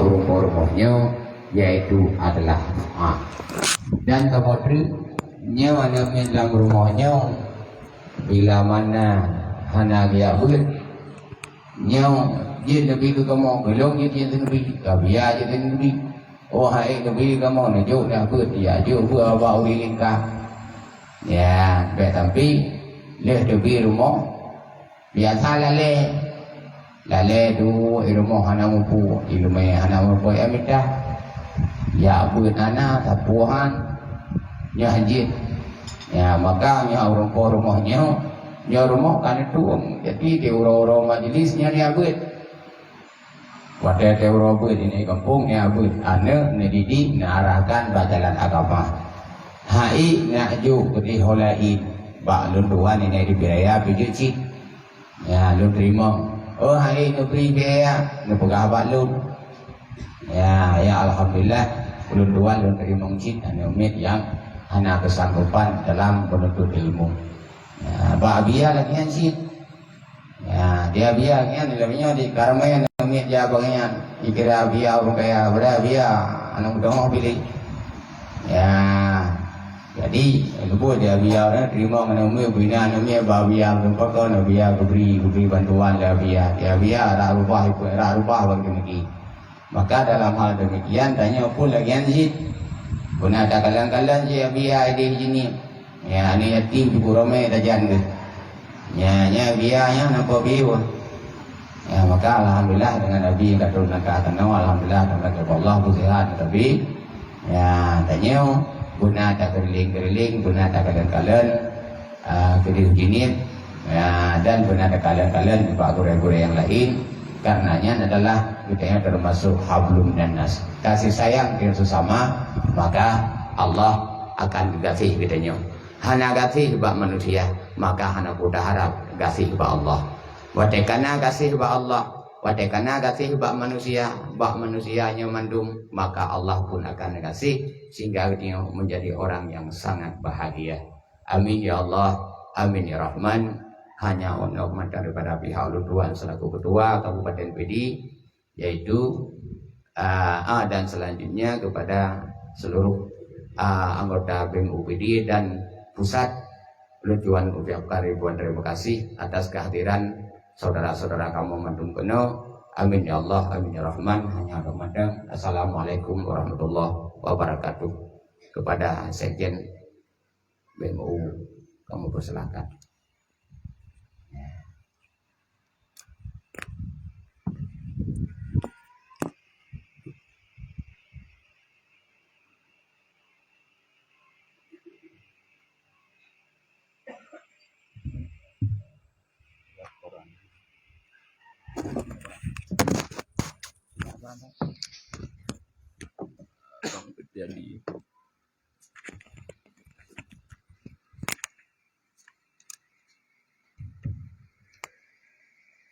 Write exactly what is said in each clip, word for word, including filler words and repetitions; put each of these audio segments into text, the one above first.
Ureuëng po rumoh nyoe, yaitu adalah doa. Dan kamoe treuk nyoe aneuk miet lam rumoh nyoe, bila mana hana geujak beuet, nyoe jeuet neubi keu kamoe, golom jeuet, jeuet neubi, ka biya jeuet neubi. Oh hai neubi kamoe, neujok dah beuet, ya jok beuet bak ureuëng lingka. Ya, bèk sampai lheueh teubi rumoh, biasa lalée. Lalée duek i rumoh hana mupu, i leumé hana mupu ya mita. Ya beuet hana, sapeue han, nyoe han jeuet. Ya, maka nyoe ureuëng po rumoh nyoe, nyoe rumoh ka neutueng. Jadi di uroe-uroe majlis nyoe ya beuet. Watée teuroe beuet di gampông, nyan beuet aneuk neudidik, neuarahkan bak jalan agama. Hai nak jok keudeh ho laén, bak lôn tuan ini di biaya pijeuet cit. Ya, lôn teurimong. Oh, hai neubri biaya, neupeugah bak lôn. Ya, ya alhamdulillah, lôn tuan lôn teurimong cit aneuk miet nyang hana keusanggopan dalam meununtut ilmu. Ya, bak biaya lagée nyan cit. Ya, dia biya nyan lagée nyoe di Karmel aneuk miet ja bangai nyan. Dikira biya ureuëng kaya, padahai biya aneuk meuteumé piléh. Ya. Jadi, lubuk dia biya ureuëng teurimong aneuk miet, bina aneuk miet bak biya meuteumé pakon, biya geubri, geubri bantuan lé biya. Dia biya rak rubah, rak rubah bak geumeugi. Maka dalam hal demikian, tanyoe pun lagée nyan cit. Beuna takalon-kalon cit biya idéh jih nyoe. Ya, aneuk yatim di Puromé tajan deh. Ya, nya biya nyan nampak biwa. Ya, maka alhamdulillah dengan Nabi yang ka turun langkah keunoe, alhamdulillah, alhamdulillah, Allah pun sihat, tapi ya, tanyoe beuna takeuriling-keuriling, beuna takalon-kalon, ah, keudeh jih nyoe, ya, dan beuna takalon-kalon bak gurée-gurée nyang laén, karena nyan adalah geutanyoe termasuk hablum minannas. Kasih sayang dengan sesama, maka Allah akan gaséh geutanyoe. Hana gaséh bak manusia, maka hana peue taharab gaséh bak Allah. Watée kana gaséh bak Allah, watée kana gaséh bak manusia, bak manusia nyoe mandum, maka Allah pun akan gaséh sehingga geutanyoe menjadi orang yang sangat bahagia. Amin ya Allah, amin ya Rahman. Hanya untuk mata daripada pihak ulôn tuan selaku ketua Kabupaten Pidie, yaitu, ah, ah, dan selanjutnya kepada seluruh, ah, anggota B M U Pidie dan pusat, ulôn tuan ucapkan ribuan terima kasih atas kehadiran saudara-saudara kamoe mandum keunoe. Amin ya Allah, amin ya Rahman. Hanya mantong. Assalamualaikum warahmatullahi wabarakatuh. Kepada Sekjen B M U, kamoe persilakan.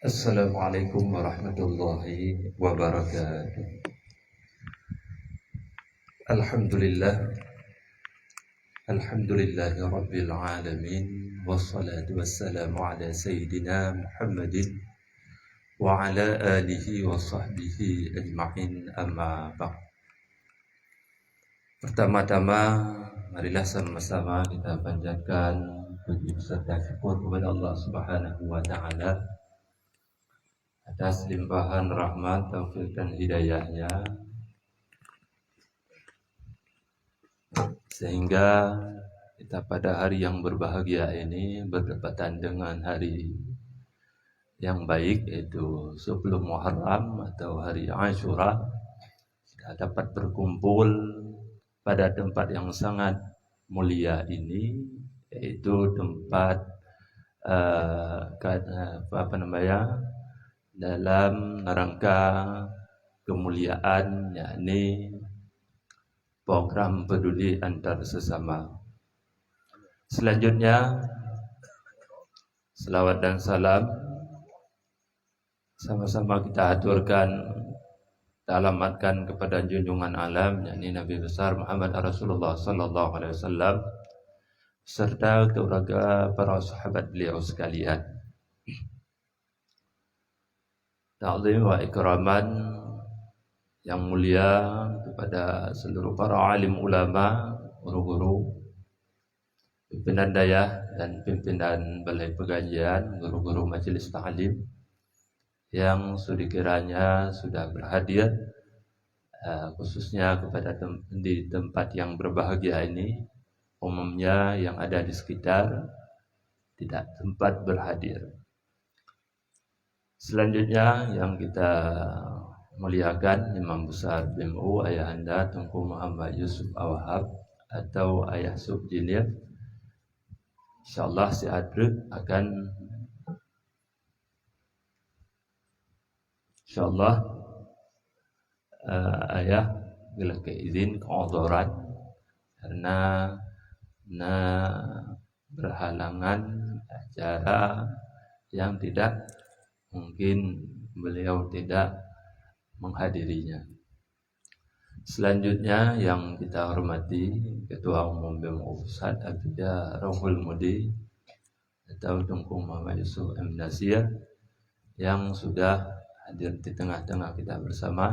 Assalamualaikum warahmatullahi wabarakatuh. Alhamdulillah. Alhamdulillahirabbil alamin. Wassalatu wassalamu ala sayyidina Muhammadin wa ala alihi wa sahbihi ajma'in, amma ba'd. Pertama-tama, marilah sama-sama kita panjatkan puji beserta syukur kepada Allah Subhanahu wa Ta'ala atas limpahan rahmat, taufik, dan hidayahnya, sehingga kita pada hari yang berbahagia ini bertepatan dengan hari yang baik, yaitu sepuluh Muharram atau hari Asyura, kita dapat berkumpul pada tempat yang sangat mulia ini, yaitu tempat, eh, ka-, eh, apa namanya, dalam rangka kemuliaan, yakni program peduli antar sesama. Selanjutnya, selawat dan salam sama-sama kita aturkan, kita alamatkan kepada junjungan alam, yakni Nabi besar Muhammad Rasulullah sallallahu alaihi wasallam, serta keluarga para sahabat beliau sekalian. Ta'zim wa ikraman Yang mulia kepada seluruh para alim ulama, guru-guru, pimpinan dayah dan pimpinan balai pengajian, guru-guru majelis taklim yang sekiranya sudah berhadir, eh, khususnya kepada tem-, di tempat yang berbahagia ini, umumnya yang ada di sekitar tidak sempat berhadir. Selanjutnya yang kita muliakan Imam Besar B M U Ayahanda Teungku Muhammad Yusuf Awahab atau Ayah Subjinir. Insyaallah siat treuk akan, insyaallah, eh, Ayah geulakée izin keudroran karena na berhalangan acara yang tidak mungkin beliau tidak menghadirinya. Selanjutnya yang kita hormati Ketua Umum B M U Pusat Abiya Rohul Mudi atau Teungku Muhammad Yusuf M Nasir yang sudah hadir di tengah-tengah kita bersama,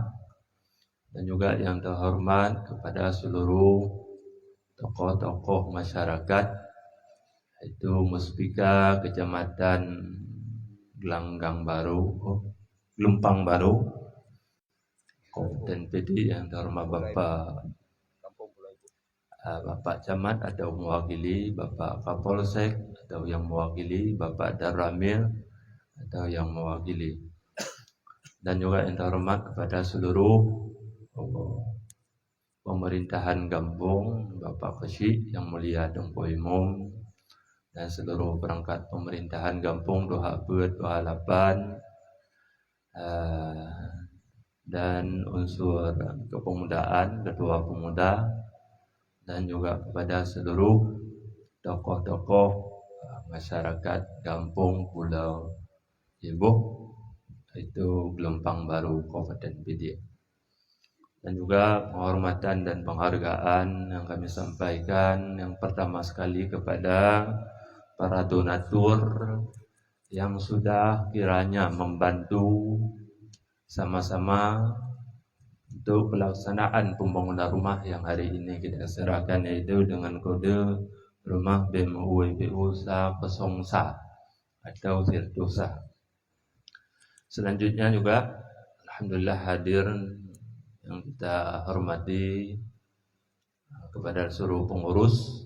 dan juga yang terhormat kepada seluruh tokoh-tokoh masyarakat, yaitu Muspika Kecamatan Gelanggang Baru, oh, Gelumpang Baru, Kabupaten Pidie, yang terhormat Bapak, eh, Bapak Camat atau mewakili, Bapak Kapolsek atau yang mewakili, Bapak Danramil atau yang mewakili, dan juga yang terhormat kepada seluruh, oh, pemerintahan gampông, Bapak Keusik yang mulia Teungku Imum, dan seluruh perangkat pemerintahan gampông dua peuet, dua lapan, eh, dan unsur kepemudaan, ketua pemuda, dan juga kepada seluruh tokoh-tokoh, eh, masyarakat gampông Pulo Iboh, yaitu Gelumpang Baru, Kabupaten Pidie. Dan juga penghormatan dan penghargaan yang kami sampaikan yang pertama sekali kepada para donatur yang sudah kiranya membantu sama-sama untuk pelaksanaan pembangunan rumah yang hari ini kita serahkan, yaitu dengan kode rumah B M U W P U sa kosong sa atau Virtusa. Selanjutnya juga, alhamdulillah, hadir yang kita hormati, eh, kepada seluruh pengurus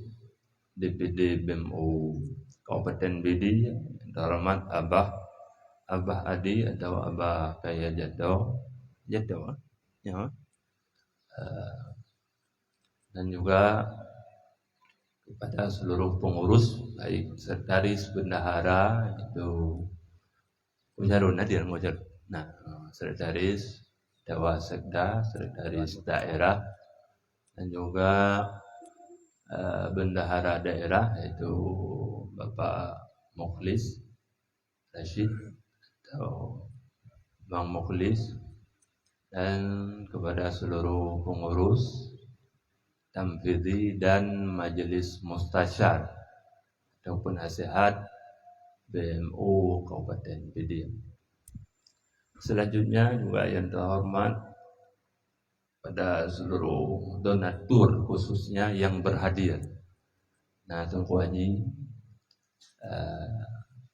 D P D B M U Kabupaten Pidie, yang terhormat Abah, Abah Adi atau Abah Kaya Jato, Jato, ya. Eh, dan juga kepada seluruh pengurus, baik sekretaris, bendahara, itu Mujarun hadir, Mujarun. Nah, sekretaris Dewan Sekda, sekretaris daerah, dan juga, eh, bendahara daerah, yaitu Bapak Mukhlis Rashid atau Bang Mukhlis, dan kepada seluruh pengurus tanfidhi dan majelis mustasyar atau penasihat B M U Kabupaten Pidie. Selanjutnya juga yang terhormat pada seluruh donatur khususnya yang berhadir. Nah, Teungku Haji, eh,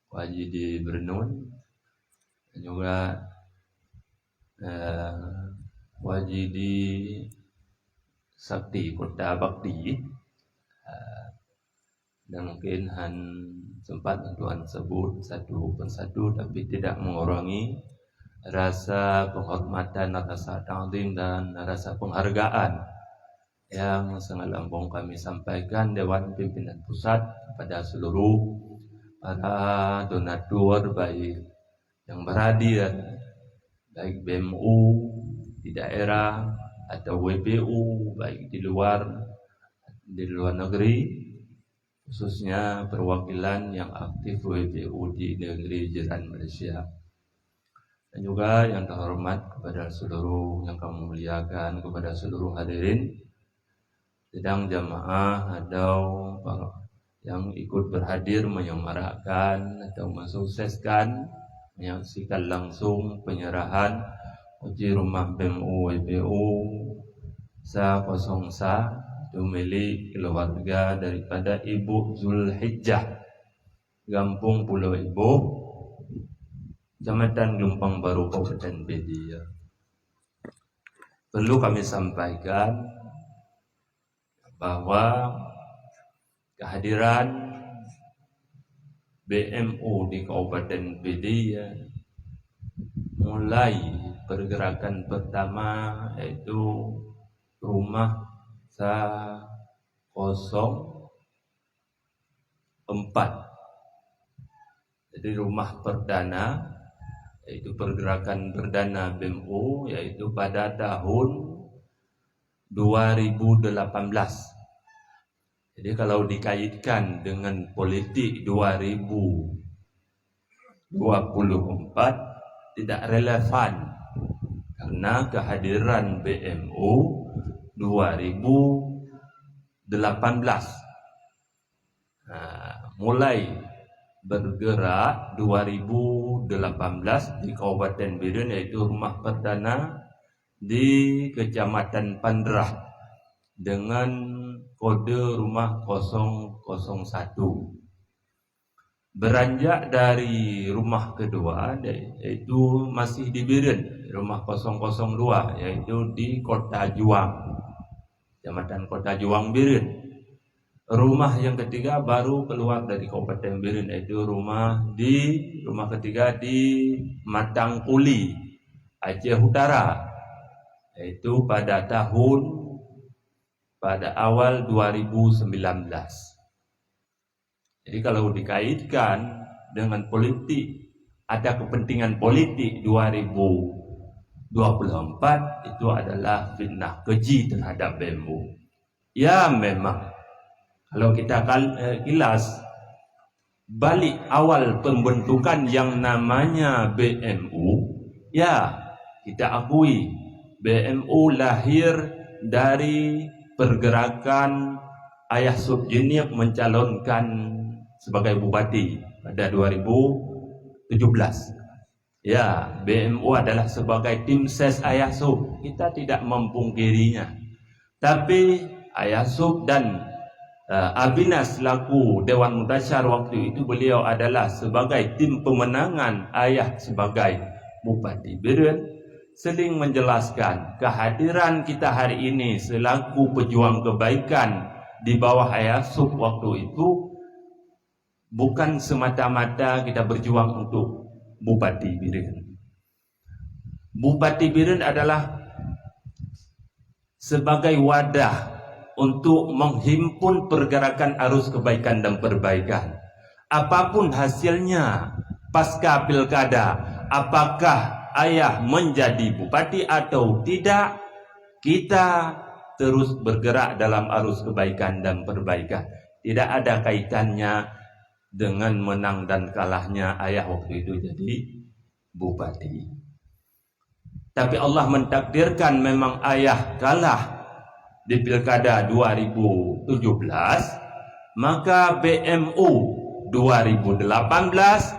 Haji di Bernun, dan juga, eh, Haji di Sakti, Kota Bakti, eh, dan mungkin han sempat Tuan sebut satu persatu, tapi tidak mengurangi rasa penghormatan, rasa takzim, dan rasa penghargaan yang sangat lambong kami sampaikan Dewan Pimpinan Pusat kepada seluruh para donatur, baik yang berhadir, baik B M U di daerah atau W P U, baik di luar, di luar negeri, khususnya perwakilan yang aktif W P U di negeri jiran Malaysia. Dan juga yang terhormat kepada seluruh yang kami muliakan, kepada seluruh hadirin, sidang jamaah atau para yang ikut berhadir menyemarakkan atau mensukseskan, menyaksikan langsung penyerahan Uji rumah B M U Y P U sa kosong sa, itu milik keluarga daripada Ibu Zulhijjah, Gampong Pulo Iboh, Kecamatan Gelumpang Baru, Kabupaten Pidie. Perlu kami sampaikan bahwa kehadiran B M U di Kabupaten Pidie mulai pergerakan pertama, yaitu rumah sa kosong empat. Jadi, rumah perdana, yaitu pergerakan perdana B M U, yaitu pada tahun dua ribu delapan belas. Jadi, kalau dikaitkan dengan politik dua ribu dua puluh empat, tidak relevan, karena kehadiran B M U dua ribu delapan belas. Nah, mulai bergerak dua ribu delapan belas di Kabupaten Bireuen, yaitu rumah perdana di Kecamatan Pandrah dengan kode rumah kosong kosong satu. Beranjak dari rumah kedua, yaitu masih di Bireuen, rumah kosong kosong dua, yaitu di Kota Juang, Kecamatan Kota Juang, Bireuen. Rumah yang ketiga baru keluar dari Kabupaten Bireuen, yaitu rumah di, rumah ketiga di Matang Kuli, Aceh Utara, yaitu pada tahun, pada awal dua ribu sembilan belas. Jadi, kalau dikaitkan dengan politik, ada kepentingan politik dua ribu dua puluh empat, itu adalah fitnah keji terhadap B M U. Ya, memang, kalau kita kal-, eh, kilas balik awal pembentukan yang namanya B M U, ya, kita akui, B M U lahir dari pergerakan Ayah Sub Jeunieb mencalonkan sebagai bupati pada dua ribu tujuh belas. Ya, B M U adalah sebagai tim ses Ayah Sub. Kita tidak memungkirinya. Tapi Ayah Sub dan, eh, Abina selaku Dewan Mutasyar waktu itu, beliau adalah sebagai tim pemenangan Ayah sebagai Bupati Bireuen, sering menjelaskan kehadiran kita hari ini selaku pejuang kebaikan di bawah Ayah Sub waktu itu bukan semata-mata kita berjuang untuk Bupati Bireuen. Bupati Bireuen adalah sebagai wadah untuk menghimpun pergerakan arus kebaikan dan perbaikan. Apapun hasilnya pasca pilkada, apakah Ayah menjadi bupati atau tidak, kita terus bergerak dalam arus kebaikan dan perbaikan. Tidak ada kaitannya dengan menang dan kalahnya Ayah waktu itu jadi bupati. Tapi Allah mentakdirkan memang Ayah kalah di pilkada dua ribu tujuh belas, maka B M U dua ribu delapan belas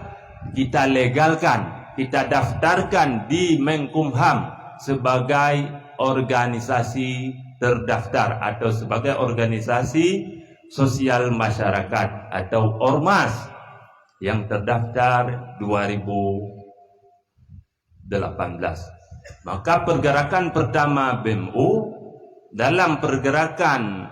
kita legalkan, kita daftarkan di Menkumham sebagai organisasi terdaftar atau sebagai organisasi sosial masyarakat atau ormas yang terdaftar dua ribu delapan belas. Maka pergerakan pertama B M U dalam pergerakan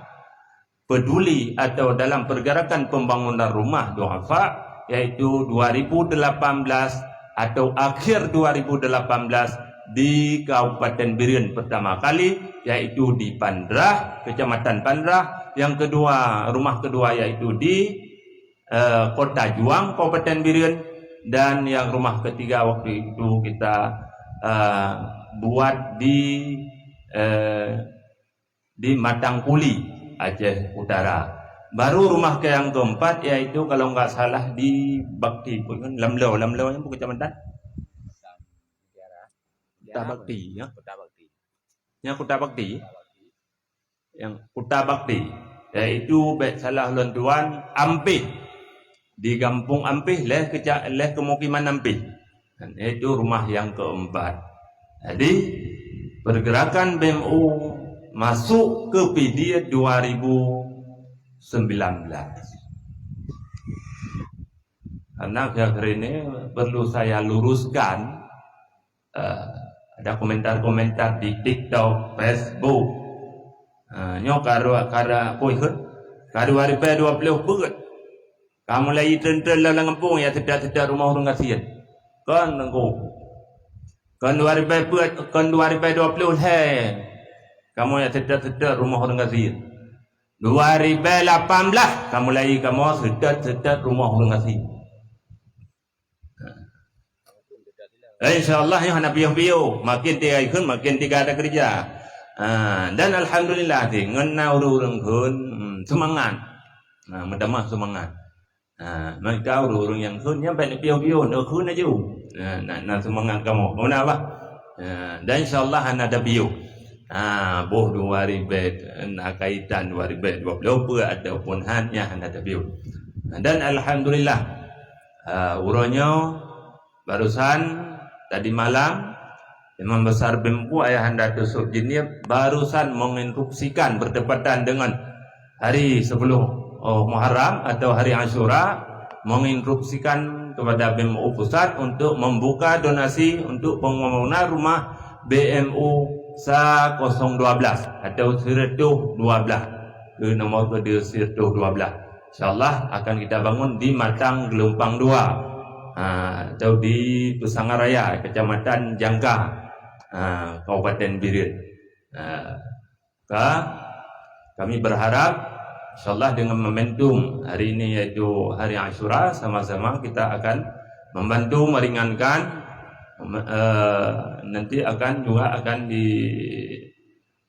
peduli atau dalam pergerakan pembangunan rumah duafa, yaitu dua ribu delapan belas atau akhir dua ribu delapan belas di Kabupaten Bireuen pertama kali, yaitu di Pandrah, Kecamatan Pandrah, yang kedua, rumah kedua yaitu di, eh, Kota Juang, Kabupaten Bireuen, dan yang rumah ketiga waktu itu kita, eh, buat di, eh, di Matang Kuli, Aceh Utara. Baru rumah ke yang keempat, yaitu kalau nggak salah di Bakti, bukan? Lamlo, Lamlo yang bukan kecamatan? Kuta Bakti, ya. Kuta Bakti. Yang Kuta Bakti. Yang Kuta Bakti, yaitu bèk salah lôn tuan, Ampih. Di Gampông Ampih, lheuh keuca-, lheuh kemukiman Ampih. Dan itu rumah yang keempat. Jadi, pergerakan B M U masuk ke P D dua ribu sembilan belas. Karena akhir-akhir ini perlu saya luruskan, eh, ada komentar-komentar di TikTok, Facebook. Eh, nyoe ka dua, ka dua, apa ikut? Ka dua ribu dua puluh peuet. Ka mulai treun-treun lam gampông ya, seutôt-seutôt rumoh ureueng gasien. Kon teungku. Kon dua ribu peuet, kon dua ribu dua puluh lhèe. Kamoe ya seutôt-seutôt rumoh ureueng gasien. Dua ribu lapan belas ka mulai kamoe seutôt-seutôt rumoh ureueng gasien. Eh, insya Allah nyoe hana piôh-piôh, makin tiga ikun, makin tiga ada kerja. Ha, dan alhamdulillah ti ngon na ureueng-ureueng kheun, hmm, seumangat. Ha, meutamah seumangat. Ha, maka ureueng-ureueng nyang kheun nyan bèk neupiôh-piôh, neukheun laju. Ha, na, na seumangat kamoe. Kamoe na bah? Ha, dan insya Allah hana tapiôh. Ha, boh dua ribèe, na kaitan dua ribèe dua puluh peuet ataupun han, nyan hana tapiôh. Dan alhamdulillah, ha, uroe nyoe barusan tadi malam, Imam Besar B M U Ayahanda Teusut Jeunieb barusan menginstruksikan bertepatan dengan hari sepuluh, oh, Muharram atau hari Asyura, menginstruksikan kepada B M U Pusat untuk membuka donasi untuk pembangunan rumah B M U sa kosong dua belas atau seratus dua belas, ke nomor kode seratus dua belas. Insya Allah akan kita bangun di Matang Gelumpang dua, ha, atau di Peusangah Raya, Kecamatan Jangka, ha, Kabupaten Bireuen. Ha, ka, kami berharap, insya Allah dengan momentum hari ini yaitu hari Asyura, sama-sama kita akan membantu meringankan, mem-, eh, nanti akan juga akan di,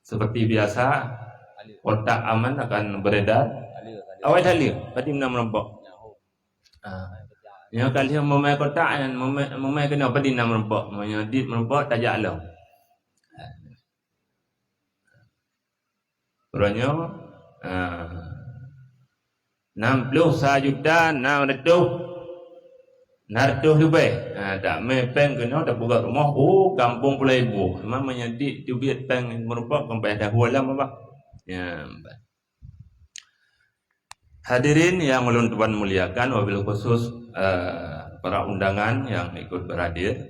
seperti biasa, kotak amal akan beredar. Awai tali, padum na meurumpok. Ah. Nyoe ka lheueh meumai kotak nyan, meumai, meumai keunoe padum na meurumpok. Meunyoe dit meurumpok, tajak lom. Uroe nyoe, ah, nam ploh sa juta nam reutôh, nam reutôh leubeh. Ah, dak mè péng keunoe tapeugöt rumoh, oh, gampông Pulo Iboh. Memang meunyoe dit teubiet péng meurumpok, kon payah tahu lom, bah. Ya, bah. Hadirin yang ulôn tuan muliakan, wabil khusus, eh, para undangan yang ikut berhadir.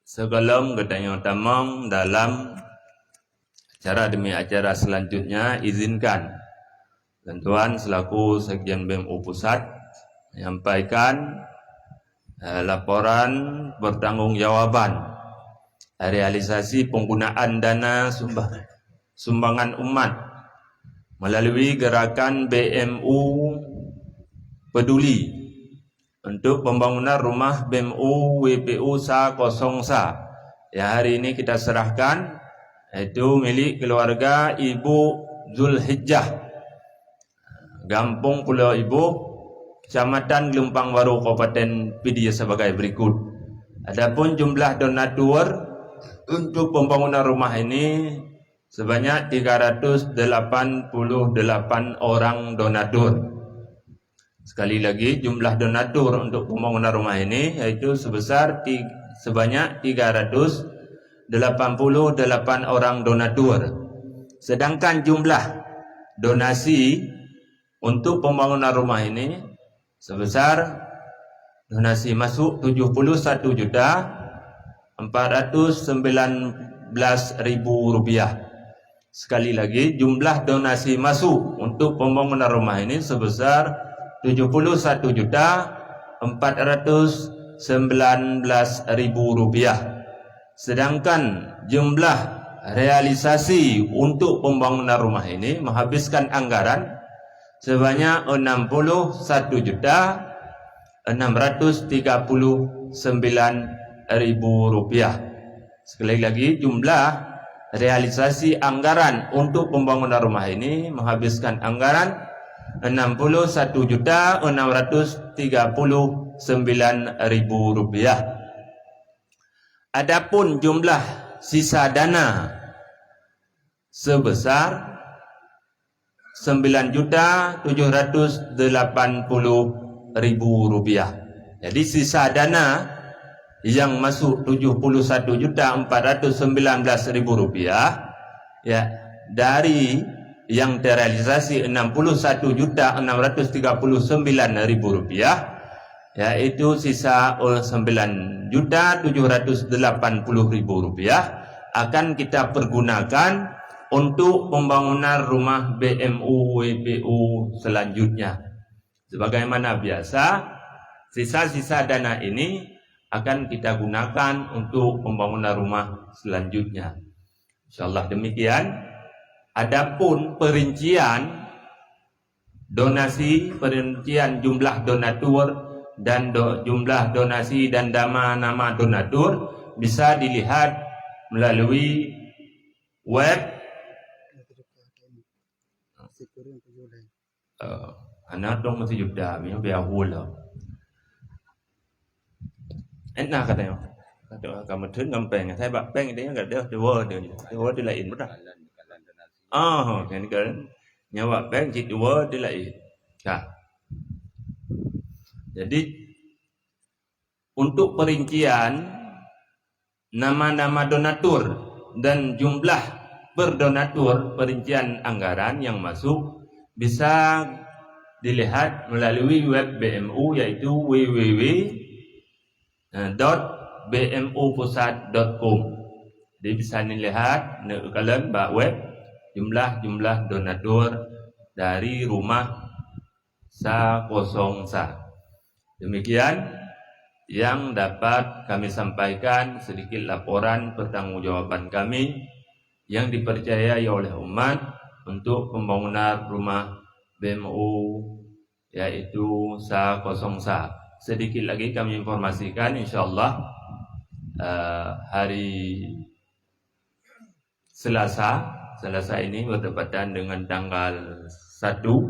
Sebelum geutanyoe tamong dalam acara demi acara selanjutnya, izinkan lôn tuan selaku Sekjen B M U Pusat menyampaikan, eh, laporan pertanggungjawaban realisasi penggunaan dana sumba-, sumbangan umat melalui gerakan B M U Peduli untuk pembangunan rumah B M U W P U sa kosong sa yang hari ini kita serahkan, yaitu milik keluarga Ibu Zulhijjah, Gampông Pulo Iboh, Kecamatan Gelumpang Barô, Kabupaten Pidie sebagai berikut. Adapun jumlah donatur untuk pembangunan rumah ini sebanyak tiga ratus delapan puluh delapan orang donatur. Sekali lagi, jumlah donatur untuk pembangunan rumah ini yaitu sebesar ti-, sebanyak tiga ratus delapan puluh delapan orang donatur. Sedangkan jumlah donasi untuk pembangunan rumah ini sebesar donasi masuk tujuh puluh satu juta empat ratus sembilan belas ribu rupiah. Sekali lagi, jumlah donasi masuk untuk pembangunan rumah ini sebesar tujuh puluh satu juta empat ratus sembilan belas ribu rupiah. Sedangkan jumlah realisasi untuk pembangunan rumah ini menghabiskan anggaran sebanyak enam puluh satu juta enam ratus tiga puluh sembilan ribu rupiah. Sekali lagi, jumlah realisasi anggaran untuk pembangunan rumah ini menghabiskan anggaran enam puluh satu juta enam ratus tiga puluh sembilan ribu rupiah. Adapun jumlah sisa dana sebesar sembilan juta tujuh ratus delapan puluh ribu rupiah. Jadi, sisa dana yang masuk tujuh puluh satu juta empat ratus sembilan belas ribu rupiah, ya, dari yang terrealisasi enam puluh satu juta enam ratus tiga puluh sembilan ribu rupiah, yaitu sisa, eh, sembilan juta tujuh ratus delapan puluh ribu rupiah, akan kita pergunakan untuk pembangunan rumah B M U W P U selanjutnya. Sebagaimana biasa, sisa-sisa dana ini akan kita gunakan untuk pembangunan rumah selanjutnya. Insyaallah demikian. Adapun perincian donasi, perincian jumlah donatur dan do-, jumlah donasi dan nama-nama donatur bisa dilihat melalui web. Eh, hana dong meusijuta, mi biar hula. Enak katanya. Kata ka meutheun ngon péng. Saya bak péng dia enggak ada dua dia. Dua dia lain betul. Ah, kan kan. Nyawa péng cit dua dia lain. Nah. Jadi untuk perincian nama-nama donatur dan jumlah per donatur, perincian anggaran yang masuk bisa dilihat melalui web B M U, yaitu W W W dot B M U pusat dot com. Jadi bisa dilihat neukalon bak web jumlah-jumlah donatur dari rumah sa kosong sa. Demikian yang dapat kami sampaikan, sedikit laporan pertanggungjawaban kami yang dipercayai oleh umat untuk pembangunan rumah B M U, yaitu sa kosong sa. Sedikit lagi kami informasikan, insyaallah, eh, hari Selasa, Selasa ini bertepatan dengan tanggal satu,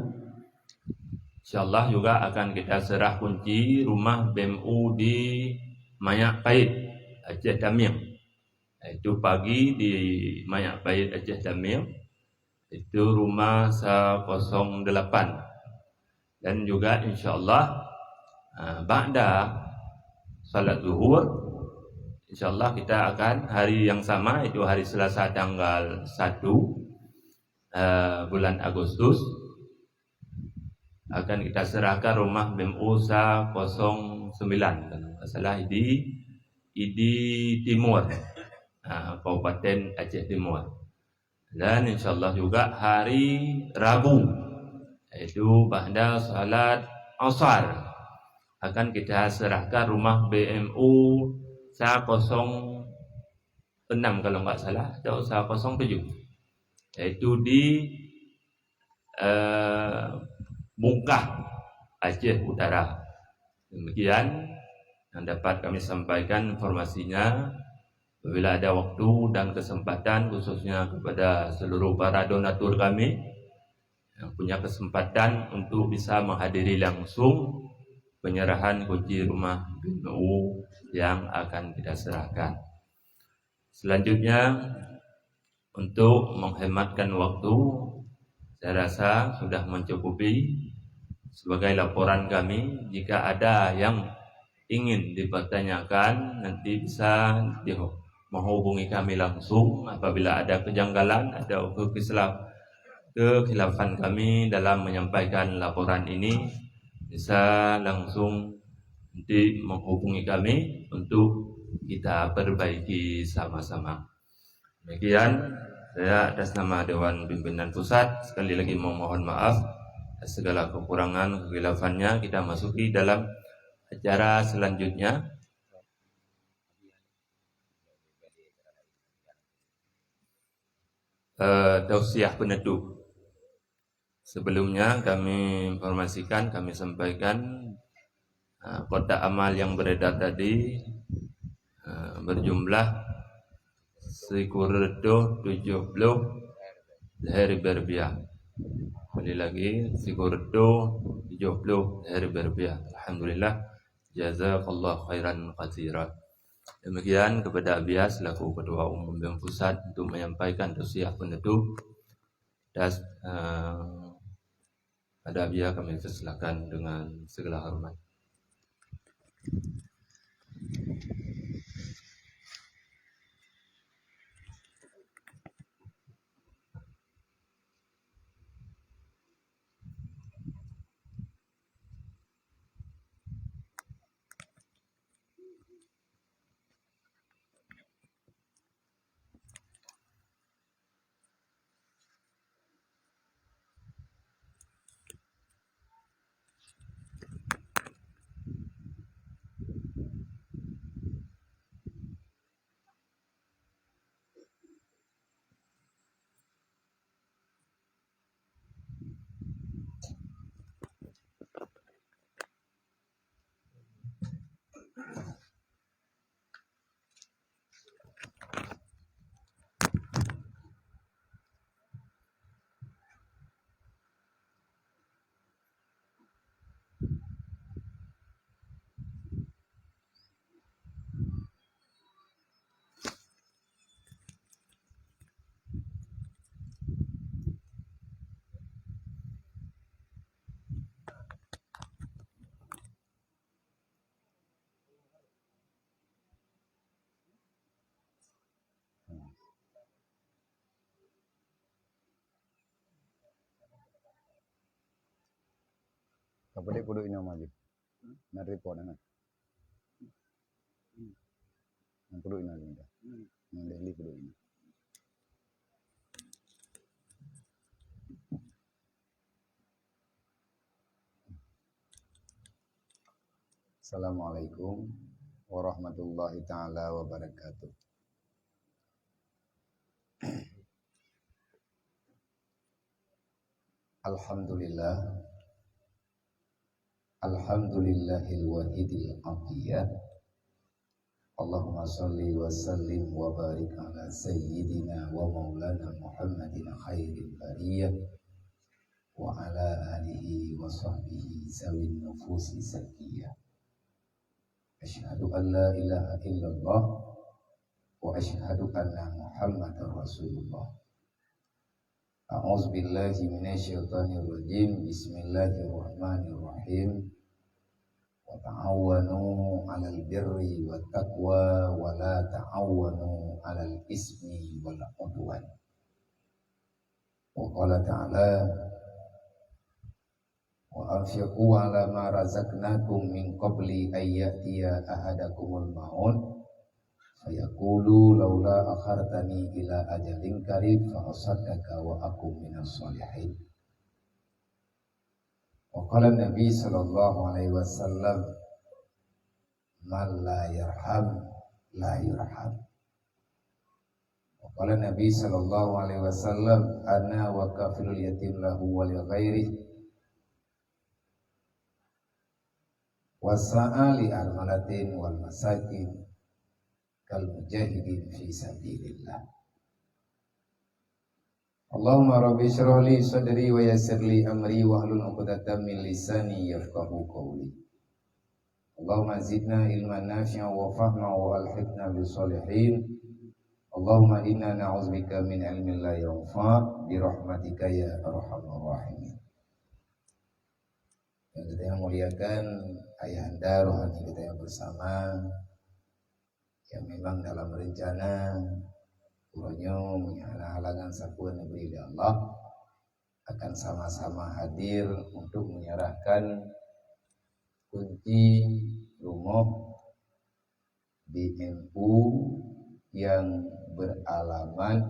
insyaallah juga akan kita serah kunci rumah B M U di Mayak Pait, Aceh Tamiang. Itu pagi di Mayak Pait, Aceh Tamiang. Itu rumah sa kosong delapan. Dan juga insyaallah, ah, ba'da salat zuhur, insyaallah kita akan hari yang sama, itu hari Selasa tanggal satu, eh, bulan Agustus, akan kita serahkan rumah B M U sa kosong sembilan, kalau nggak salah, di Idi Timur, ah, Kabupaten Aceh Timur. Dan insyaallah juga hari Rabu, yaitu ba'da salat Asar, akan kita serahkan rumah B M U sa kosong enam kalau nggak salah, atau sa kosong tujuh, yaitu di, eh, Bungkah, Aceh Utara. Demikian yang dapat kami sampaikan informasinya. Apabila ada waktu dan kesempatan, khususnya kepada seluruh para donatur kami yang punya kesempatan untuk bisa menghadiri langsung penyerahan kunci rumah B M U yang akan kita serahkan. Selanjutnya, untuk menghematkan waktu, saya rasa sudah mencukupi. Sebagai laporan kami, jika ada yang ingin dipertanyakan, nanti bisa di-, menghubungi kami langsung. Apabila ada kejanggalan atau kekhilaf-, kekhilafan kami dalam menyampaikan laporan ini, bisa langsung nanti menghubungi kami untuk kita perbaiki sama-sama. Demikian, saya atas nama Dewan Pimpinan Pusat sekali lagi memohon maaf atas segala kekurangan, kekhilafannya. Kita masuki dalam acara selanjutnya. Eh, tausiah penutup. Sebelumnya kami informasikan, kami sampaikan, ah, kotak amal yang beredar tadi, ah, berjumlah sikureueng tujoh ploh lhèe ribèe rupiah. Sekali lagi, sikureueng tujoh ploh lhèe ribèe rupiah. Alhamdulillah, jazakallah khairan katsira. Demikian kepada Abiya selaku Ketua Umum B M U Pusat untuk menyampaikan tausiah penutup. Dan, eh, pada Abiya kami persilakan dengan segala hormat. Ka peuduek-peuduek inoe maju. Na report na. Na peuduek inoe lagi dah. Na Deli peuduek inoe. Assalamualaikum warahmatullahi taala wabarakatuh. Alhamdulillah. Alhamdulillahil wahidil qahhar. Allahumma shalli wa sallim wa barik ala sayyidina wa maulana Muhammadin khairil bariyah wa ala alihi wa sahbihi zawin nufusi zakiyah. Asyhadu an la ilaha illallah wa asyhadu anna Muhammadar Rasulullah. A'udzubillahi minasyaitonirrajim. Bismillahirrahmanirrahim. Wa ta'awanu 'alal birri wat taqwa wa la ta'awanu 'alal ismi wal 'udwan. Wa qala ta'ala, "Wa anfiqu 'ala ma razaqnakum min qabli an ya'tiya ahadakumul maut, fayaqulu laula akhartani ila ajalin qarib, fa asaddaqa wa akun minas shalihin." Wa qala Nabi sallallahu alaihi wasallam, "Man la yarham, la yurham." Wa qala Nabi sallallahu alaihi wasallam, "Ana wa kafilul yatim lahu wa li ghairih, wa sa'a li armalatin wal masakin, kal mujahidin fi sabilillah." Allahumma rabbi syrah li sadri wa yassir li amri wahlul 'uqdatam min lisani yafqahu qawli. Allahumma zidna ilman nafi'an wa fahma wa alhiqna bis shalihin. Allahumma inna na'udzubika min ilmin la yanfa' bi rahmatika ya arhamar rahimin. Yang kita yang muliakan, ayahanda rohani kita yang bersama, yang memang dalam rencana uroe nyoe, meunyoe hana halangan sapeue neubri lé Allah, akan sama-sama hadir untuk menyerahkan kunci rumoh B M U yang beralamat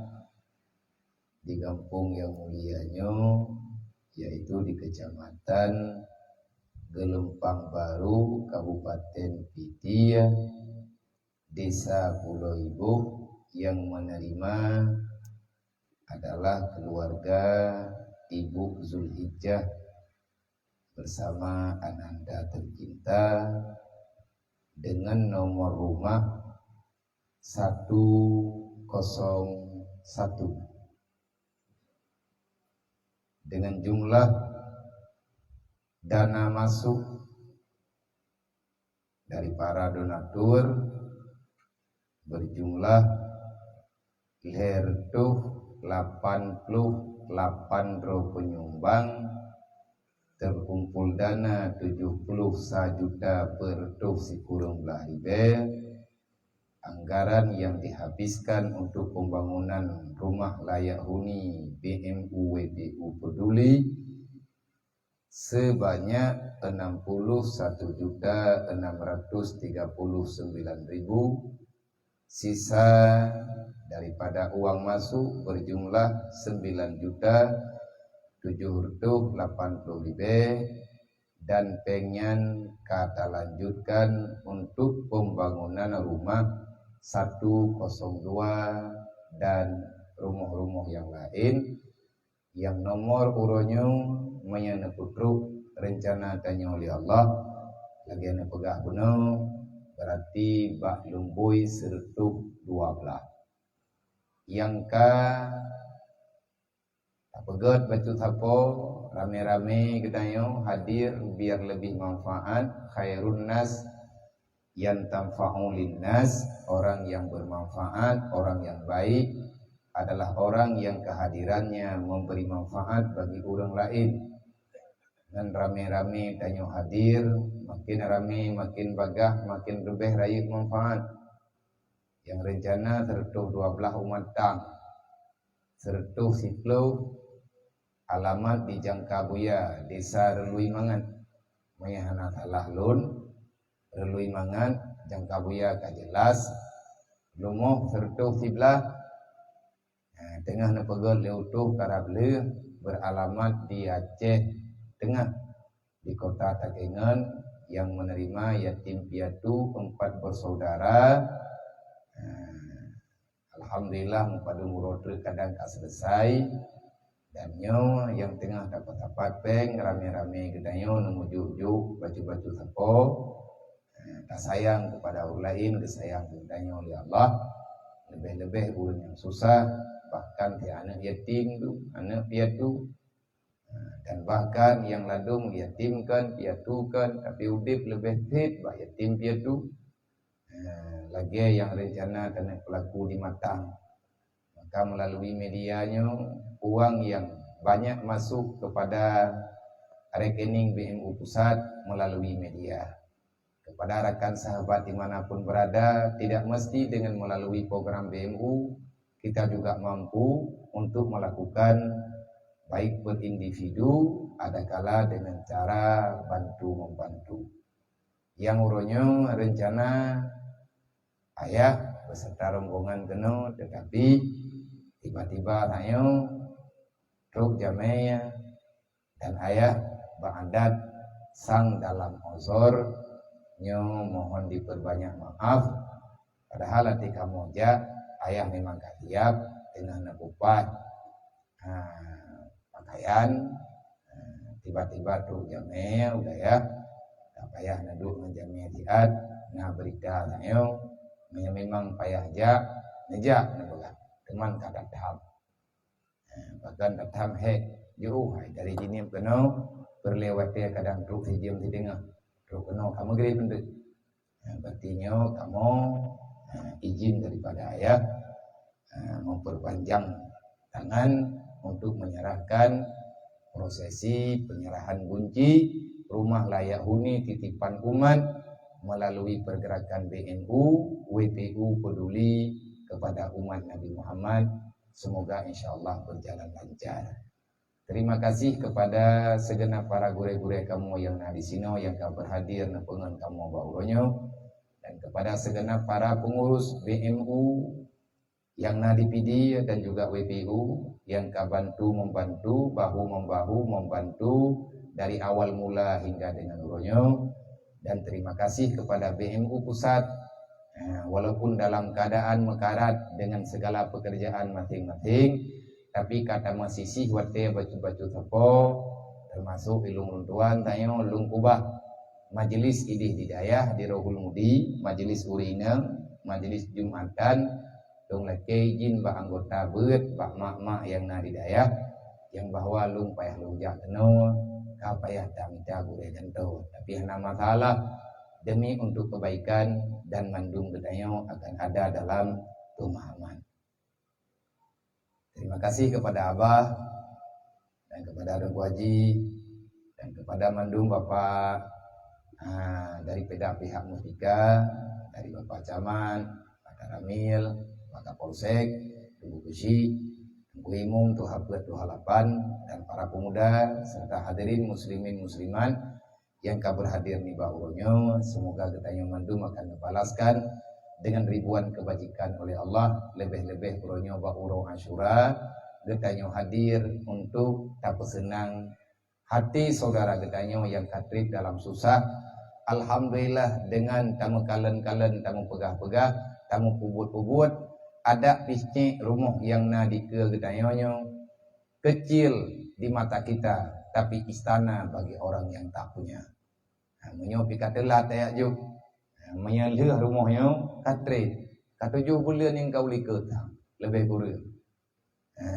di gampông yang mulia nyoe, yaitu di Kecamatan Geulumpang Baru, Kabupaten Pidie, Desa Pulo Iboh, yang menerima adalah keluarga Ibu Zulhijjah bersama ananda tercinta dengan nomor rumah satu kosong satu, dengan jumlah dana masuk dari para donatur berjumlah lhèe reutôh lapan ploh lapan droe penyumbang terkumpul dana tujuh puluh sa juta per reutôh sikureueng blah ribèe, anggaran yang dihabiskan untuk pembangunan rumah layak huni B M U W P U Peduli sebanyak enam puluh satu juta enam ratus tiga puluh sembilan ribu, sisa daripada uang masuk berjumlah sembilan juta tujuh ratus lapan puluh ribèe, dan péng nyan ka talanjutkan untuk pembangunan rumah satu kosong dua dan rumoh-rumoh yang laén, nyang nomor uroe nyoe meunyoe neupeutrok reuncana tanyoe lé Allah, lagèe neupeugah bunoe, berarti bak lumbôi sireutôh dua blah. Nyang ka tapeugèt bacut sapo, ramé-ramé geutanyoe hadir biar lebih manfaat, khairun nas yanfa'u linnas, orang yang bermanfaat, orang yang baik adalah orang yang kehadirannya memberi manfaat bagi ureueng laén. Ngon ramé-ramé tanyoe hadir, makin ramé, makin bagah, makin leubeh rayeuk manfaat. Nyang reuncana sireutôh dua blah umat tam, sireutôh siplôh, alamat di Jangkabuya, Desa Reului Mangat. Meunyoe hana salah lôn, Reului Mangat, Jangkabuya ka jelas. Rumoh sireutôh siblah, ha, teungoh neupeugèt lé utôh karab lheueh, beralamat di Aceh Teungoh, di Kota Takengon, yang menerima yatim piatu empat bersaudara. Ha, alhamdulillah, meupadum uroe treuk kadang ka selesai. Dan nyoe nyang teungoh dapat-dapat péng, ramé-ramé geutanyoe neumujuk-juk bacut-bacut sapo. Eh, tasayang kepada ureueng laén, geusayang keu geutanyoe lé Allah. Leubeh-leubeh ureueng nyang susah, bahkan di aneuk yatim tu, aneuk piatu. Eh, dan bahkan nyang ladôm yatim kan, piatu kan, tapi udép leubeh that bak yatim piatu. Eh, lagèe nyang reuncana keuneuk peulaku di Matang. Maka melalui media nyoe, uang yang banyak masuk kepada rekening B M U pusat melalui media. Kepada rakan sahabat di mana pun berada, tidak mesti dengan melalui program B M U, kita juga mampu untuk melakukan baik per individu, adakala dengan cara bantu-membantu. Nyang uroe nyoe reuncana ayah beserta rombongan keunoe, tetapi tiba-tiba tanyoe trok jamèe dan ayah bak adat sang dalam uzur, nyoe mohon diperbanyak maaf. Padahal até kamoe jak, ayah memang ka siap, teungoh neupeupaih, ha, pakaian, ha, tiba-tiba trok jamèe, udah ya, tak payah neuduek ngon jamèe siat, na berita tanyoe, meunyoe memang payah jak, neujak neupeugah, teuma ka that tham. Ha, bahkan that tham hék, jeuet hai dari jihnyan keunoe, peureulèe watèe kadang trok sijeuem siteungoh, trok keunoe ka meugrib eunteuk. Ha, berarti nyoe kamoe, ha, izin daripada ayah, ha, memperpanjang tangan untuk menyerahkan prosesi penyerahan gunci rumah layak huni titipan umat melalui pergerakan B M U, W P U Peduli kepada umat Nabi Muhammad. Semoga insya Allah berjalan lancar. Terima kasih kepada segenap para gurèe-gurèe kamoe nyang na di sinoe nyang ka berhadir neupeungon kamoe bak uroe nyoe, dan kepada segenap para pengurus B M U nyang na di Pidie dan juga W P U nyang ka bantu membantu, bahu membahu membantu dari awal mula hingga dengan uroe nyoe. Dan terima kasih kepada B M U pusat, eh, walaupun dalam keadaan meukarat dengan segala pekerjaan masing-masing, tapi ka tameusisih watèe bacut-bacut sapo, termasuk i lôn ureueng tuan tanyoe lôn keubah majlis idéh di dayah di Rohul Mudi, majlis ureueng inong, majlis Jumatan, lôn lakèe izin bak anggota beuet, bak mak-mak nyang na di dayah, nyang bahwa lôn payah lôn jak keunoe, ka payah tamita gurèe gantoe. Tapi hana masalah, demi untuk kebaikan dan mandum geutanyoe akan ada dalam pemahaman. Terima kasih kepada Abah dan kepada Teungku Haji Dan kepada mandum Bapak, ah, dari pada pihak Muspika, dari Bapak Camat, Pak Karamil, Pak Kapolsek, Ibu Geuchik, Teungku Imum, Tuha Peuet, Tuha Lapan, dan para pemuda, serta hadirin muslimin muslimat yang ka berhadir nibak uroe nyoe, semoga geutanyoe mandum akan dibalaskan dengan ribuan kebajikan oleh Allah, lebih-lebih uroe nyoe bak uroe Asyura, geutanyoe hadir untuk tapeuseunang hati saudara geutanyoe nyang ka treb dalam susah. Alhamdulillah, dengan tameukalon-kalon, tameupeugah-peugah, tameupubuet-pubuet, adak pih cit rumoh nyang na dikeue geutanyoe nyoe kecil di mata kita, tapi istana bagi orang yang tak punya. Ha, meunyoe pih ka teulat tajak jok. Ha, meunyoe lheueh rumoh nyoe ka treb, ka tujoh buleuen nyang ka u likot, ha, leubeh kureueng. Ha,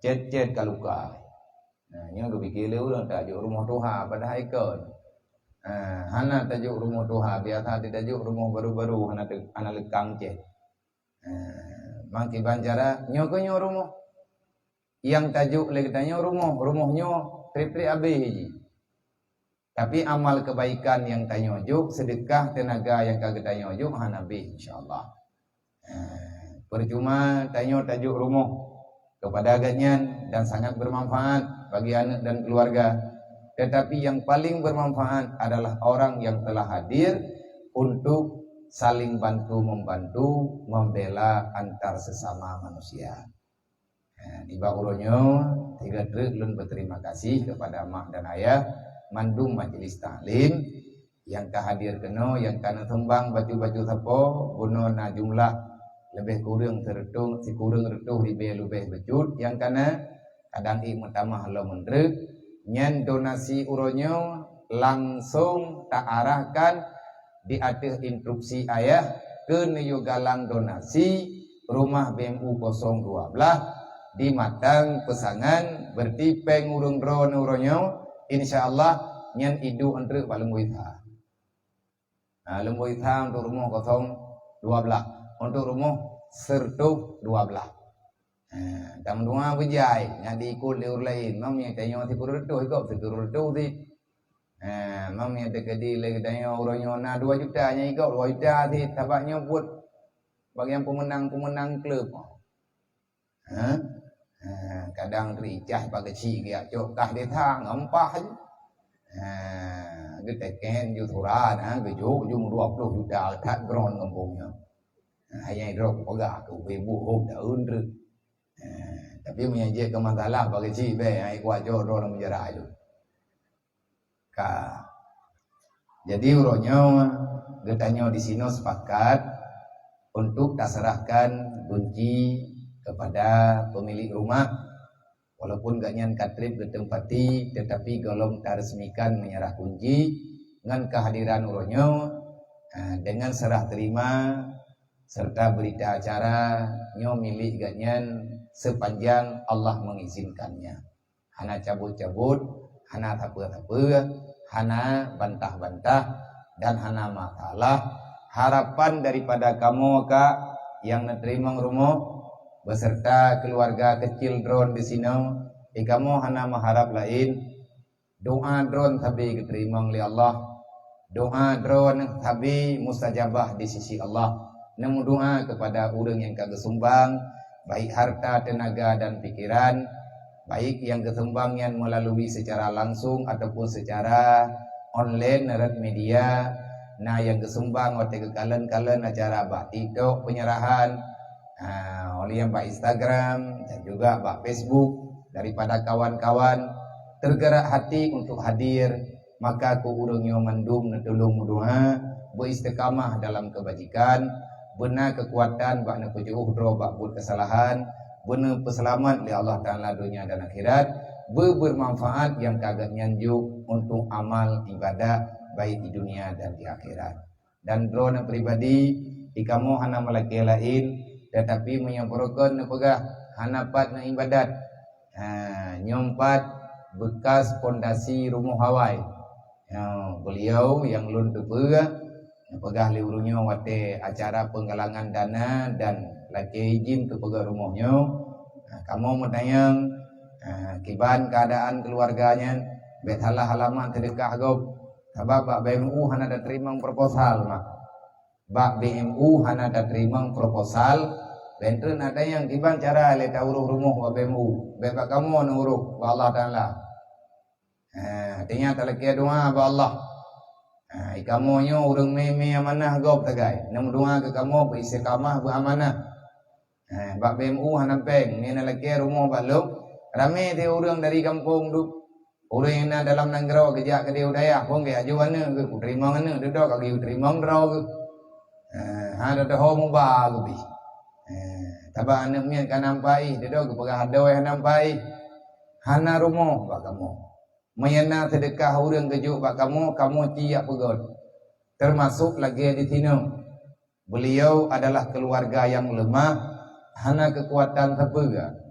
cét-cét ka luka. Ha, nyoe geupike lé ureueng tajok rumoh tuha, padahai kon. Ha, hana tajok rumoh tuha, biasa tajok rumoh baru-baru, hana te-, hana leukang cét. Ha, mangkiban cara nyoe keuh nyoe rumoh. Nyang tajok lé geutanyoe rumoh, rumoh nyoe treb-treb abéh jih. Tapi amal kebaikan nyang tanyoe jok, sedekah tenaga nyang ka geutanyoe jok, hana abéh, insya Allah. Ha, percuma tanyoe tajok rumoh kepada gobnyan dan sangat bermanfaat bagi aneuk dan keluarga. Tetapi yang paling bermanfaat adalah orang yang telah hadir untuk saling bantu membantu, membela antar sesama manusia. Ha, nibak uroe nyoe, sigoe treuk lôn beuterima kasih kepada mak dan ayah, mandum majlis taklim nyang ka hadir keunoe, nyang ka neuseumbang bacut-bacut sapo, bunoe na jumlah leubeh kureueng sireutôh, sikureueng reutôh ribée leubeh bacut nyang ka na, kadang ék meutamah lom meutreuk. Nyan donasi uroe nyoe langsong ta arahkan di ateueh instruksi ayah keu neuyue galang donasi rumoh B M U kosong dua blah di Matang Peusangan, berarti péng ureueng droeneuh uroe nyoe, insya Allah nyan iduek eunteuk bak Lumboi Tha. Ha, Lumboi Tha untuk rumoh kosong dua blah, untuk rumoh sireutôh dua blah. Ha, tameudoa beujai, nyan diikot lé ureueng laén. Mam nyang tanyoe sikureueng reutôh, ikot sikureueng reutôh cit. Ha, mam nyang teukeudi lé geutanyoe uroe nyoe na dua juta, nyan ikot dua juta cit, sabab nyoe buet bagian peumeunang-peumeunang klub. Ha? Ha, kadang teuicah bak keuchik geujak cok kah desa ngon paih. Ha, geuteken ju sura na, geujok ju dua ploh juta that droen ngon bong nyoe. Ha, nyang droe peugah keu ubé boh hom taeun treuk. Ha, tapi meunyo jeuet keu masalah bak keuchik bèk, ha, ikuat cok droe lam penjara ju. Ka. Jadi, uroe nyoe geutanyoe di sinoe sepakat untuk taserahkan gunci kepada pemilik rumah. Walaupun gobnyan ka treb geuteumpati, tetapi gohlom taresmikan menyerah kunci ngon kehadiran uroe nyoe, eh, dengan serah terima serta berita acara nyoe milék gobnyan sepanjang Allah mengizinkannya. Hana cabot-cabot, hana sapeue-sapeue, hana bantah-bantah, dan hana masalah. Harapan daripada kamoe, Kak, nyang neuteurimong rumoh beserta keluarga kecil droen di sinoe, di kamoe hana meuharab laén. Doa droen sabe geuteurimong lé Allah. Doa droen sabe mustajabah di sisi Allah. Neumeudoa kepada ureueng nyang ka geusumbang, baik harta, tenaga, dan pikiran, baik nyang geusumbang nyan melalui secara langsung ataupun secara online lewat media, na nyang geusumbang watèe geukalon-kalon acara bak TikTok penyerahan, ha, oleh nyang bak Instagram dan juga bak Facebook daripada kawan-kawan tergerak hati untuk hadir, maka keu ureueng nyoe mandum neutulông meudoa, beuistiqamah dalam keubajikan, beuna keukuatan bak neupeujiôh droe bak buet keusalahan, beuna peuseulamat lé Allah Taala donya dan akhirat, beu-, beumanfaat nyang ka gobnyan jok untuk amal ibadah baik di dunia dan di akhirat. Dan droeneuh pribadi, di kamoe hana meulakèe laén, teutapi meunyoe beureugon neupeugah hana pat neuibadat, ha, nyoe pat beukas pondasi rumoh awai. Ha, beuliau nyang lôn teupeue neupeugah lé ureueng nyoe watèe acara penggalangan dana dan lakèe izin keu peugöt rumoh nyoe. Ha, kamoe meutanyong, ha, kiban keuadaan keuluwarga nyan, Bék salah alamat seudeukah gob. Sabab bak B M U hana tateurimong proposal mah. Bak B M U hana tateurimong proposal. Bék treun na tanyong kiban cara lé taurôh rumoh bak B M U. Bék bak kamoe neuurôh, bak Allah Taala. Ha, artinya talakée doa bak Allah. Ha, kamoe nyoe ureuëng mé-mé amanah gob sagai. Neumeudoa keu kamoe beu istiqamah, beu amanah. Ha, bak B M U hana péng, nyan lakée rumoh bak lôn. Ramé teuh ureuëng dari gampông tu. Ureuëng nyang na dalam nanggroe geujak keudéh u dayah, phon geujak aju aneuëk geuh, kuteurimong aneuëk, dudoe ka geuyue teurimong droe geuh. Ha, hana teuho muba geuh pih. Ha, taba aneuëk miet ka nampai, dudoe geupeugah adoe hana nampai. Hana rumoh bak kamoe. Meunyo na seudeukah ureuëng geujok bak kamoe, kamoe ci jak peugöt. Teumasok lagée di sinoe. Beliau adalah keuluwarga nyang leumah, hana keukuatan sapeue.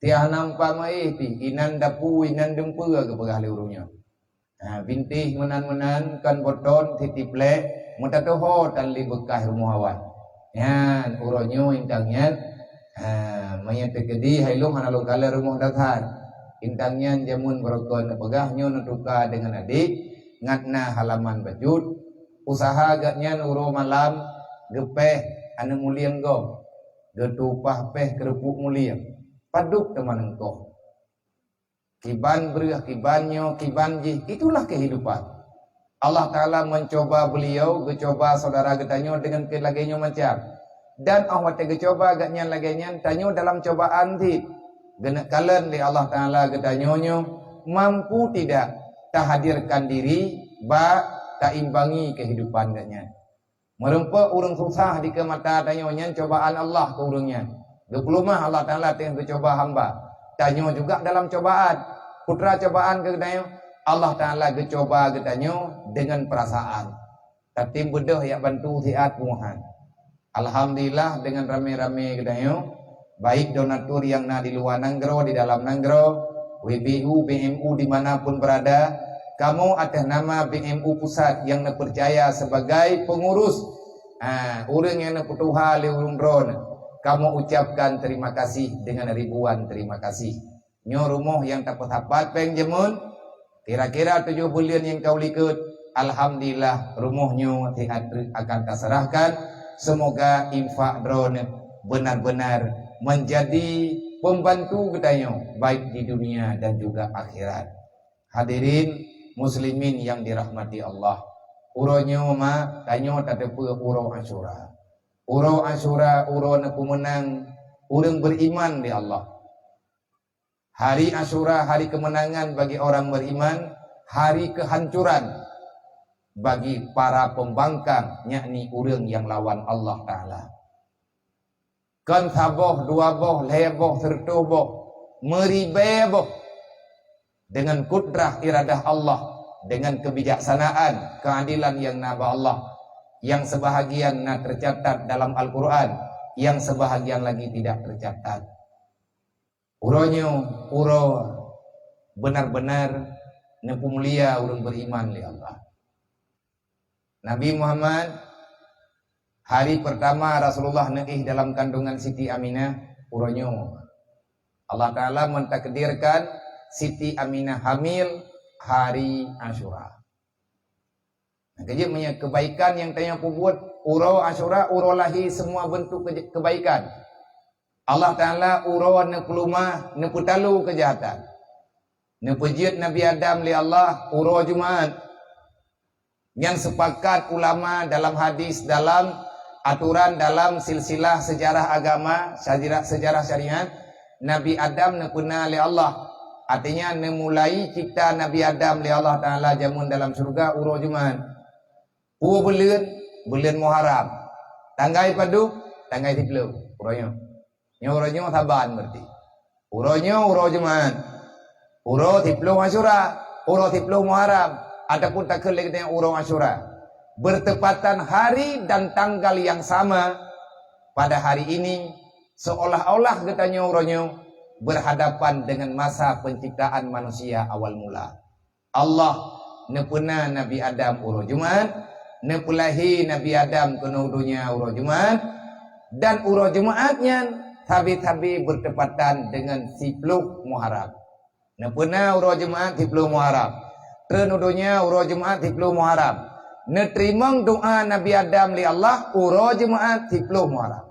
Tiah nampa meuéh pih, inan dapu, inan dumpeue geupeugah lé ureuëng nyoe. Ha, bintéh meunan-meunan kon boton sitiplek, meutatuho tan lé beukah rumoh awai. Nyan, uroe nyoe intang nyan, ha, meunyo teukeudi hai lôn hana lôn kalon rumoh dasar. Intang nyan jameun barokon neupeugah nyoe neutuka deungon adék, ngat na halaman bacut, usaha geuhnyan uroe malam geupéh aneuëk mulieng gob, geutupah péh keureupuk mulieng, padub teuma neungkoh. Kiban breueh, kiban nyoe, kiban jih, itulah kehidupan. Allah Taala mencoba beliau, geucoba saudara geutanyoe deungon keu lagée nyoe macam. Dan óh watée geucoba geuhnyan lagée nyan, tanyoe dalam cobaan cit. Geuneuk kalon lé Allah Taala geutanyoe nyoe mampu tidak tahadirkan diri bak taimbangi kehidupan geuhnyan. Meurumpok ureuëng susah dikeue mata tanyoe nyan cobaan Allah keu ureuëng nyan. Geupeulumah Allah Taala teuh geucoba hamba. Tanyoe juga dalam cobaan. Putra cobaan keu geutanyoe, Allah Taala geucoba geutanyoe deungon peurasaan. Tatem beudôh jak bantu siat peue meuhan. Alhamdulillah, deungon ramé-ramé geutanyoe, baik donatur nyang na di luwa nanggroe, di dalam nanggroe, W B U, B M U di mana pun berada, kamoe atas nama B M U Pusat nyang neupeucaya sebagai pengurus, ha, ureuëng nyang neupeutuha lé ureuëng droeneuh, kamoe ucapkan terima kasih dengan ribuan terima kasih. Nyoe rumoh nyang tapeusapat péng jameun, kira-kira tujoh buleuen nyang ka u likot, alhamdulillah, rumoh nyoe siat treuk akan taseurahkan. Semoga infak droeneuh benar-benar menjadi pembantu geutanyoe, baik di dunia dan juga akhirat. Hadirin muslimin yang dirahmati Allah, uroe nyoe ma tanyoe tateupeue uroe Asyura. Uroe Asyura uroe neupeumeunang ureuëng beriman di Allah. Hari Asyura, hari kemenangan bagi orang beriman, hari kehancuran bagi para pembangkang, yakni ureuëng nyang lawan Allah Taala. Kon saboh, dua boh, lhée boh, seureutôh boh, meuribée boh. Dengan kudrah iradah Allah, dengan kebijaksanaan, keadilan nyang na bak Allah, nyang sebahagian na tercatat dalam Al-Quran, nyang sebahagian lagi tidak tercatat. Uroe nyoe uroe benar-benar neupeumulia ureuëng beriman lé Allah. Nabi Muhammad, hari pertama Rasulullah neuéh dalam kandungan Siti Aminah, uroe nyoe. Allah Taala mentakdirkan Siti Aminah hamil hari Asyura. Nah, keujeuet meunyoe kebaikan nyang tanyoe peubuet, uroe Asyura, uroe lahé semua bentuk keje-, kebaikan. Allah Taala uroe neupeulumah, neupeutalo keujahatan. Neupeujeuet Nabi Adam lé Allah uroe Jumaat. Nyang sepakat ulama dalam hadis, dalam aturan, dalam silsilah sejarah agama, sejarah, sejarah syariat, Nabi Adam neupeuna lé Allah. Artinya, neumulai cipta Nabi Adam lé Allah Taala jameun dalam syeuruga uroe Jumaat. Peue buleuen? Buleuen Muharram. Tanggai padub? Tanggai siplôh. Uroe nyoe. Nyoe uroe nyoe Saban berarti. Uroe nyoe uroe Jumaat. Uroe siplôh Asyura. Uroe siplôh Muharram. Ataupun takheun lé geutanyoe uroe Asyura. Bertepatan hari dan tanggal yang sama pada hari ini, seolah-olah geutanyoe uroe nyoe berhadapan dengan masa penciptaan manusia awal mula. Allah neupeuna Nabi Adam uroe Jumaat, neupeulahé Nabi Adam keunoe donya uroe Jumaat, dan uroe Jumaat nyan sabe-sabe bertepatan dengan siplôh Muharram. Neupeuna uroe Jumaat siplôh Muharram. Treun u donya uroe Jumat siploh Muharram. Neuteurimong doa Nabi Adam lé Allah uroe Jumat siploh Muharram.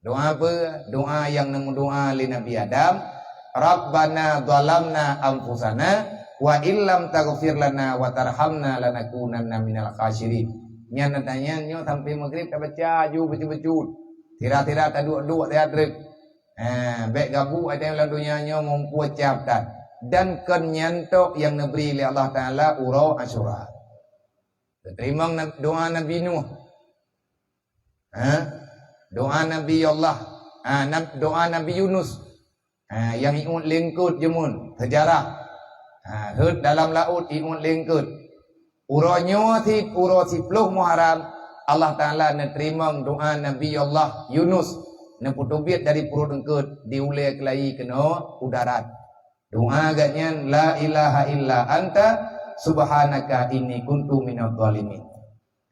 Doa peue? Doa nyang neumeudoa lé Nabi Adam, "Rabbana zalamna anfusana wa illam taghfir lana wa tarhamna lanakunanna minal khasirin." Nyan neutanyong nyoe sampoe maghrib tabaca aju bacut-bacut. Sira-sira taduek-duek siat reuet. Ha, bék gabuk watée lam donya nyoe mumpue cap that. Dan kon nyan tok nyang neubri lé Allah Taala uroe Asyura. Teurimong na-, doa Nabi Nuh. Ha? Doa Nabi Allah. Ha, nab-, doa Nabi Yunus. Ha, nyang iut lingkot jeumuen, seujarah. Ha, heuet dalam laôt iut lingkot. Uroe nyoe cit, uroe siploh Muharram, Allah Taala neuteurimong doa Nabi Allah Yunus, neupeuteubiet dari pruet eungkot, di ulée keulayi keunoe u darat. Doa geuh nyan, "La ilaha illa anta subhanaka inni kuntu minadh dhalimin."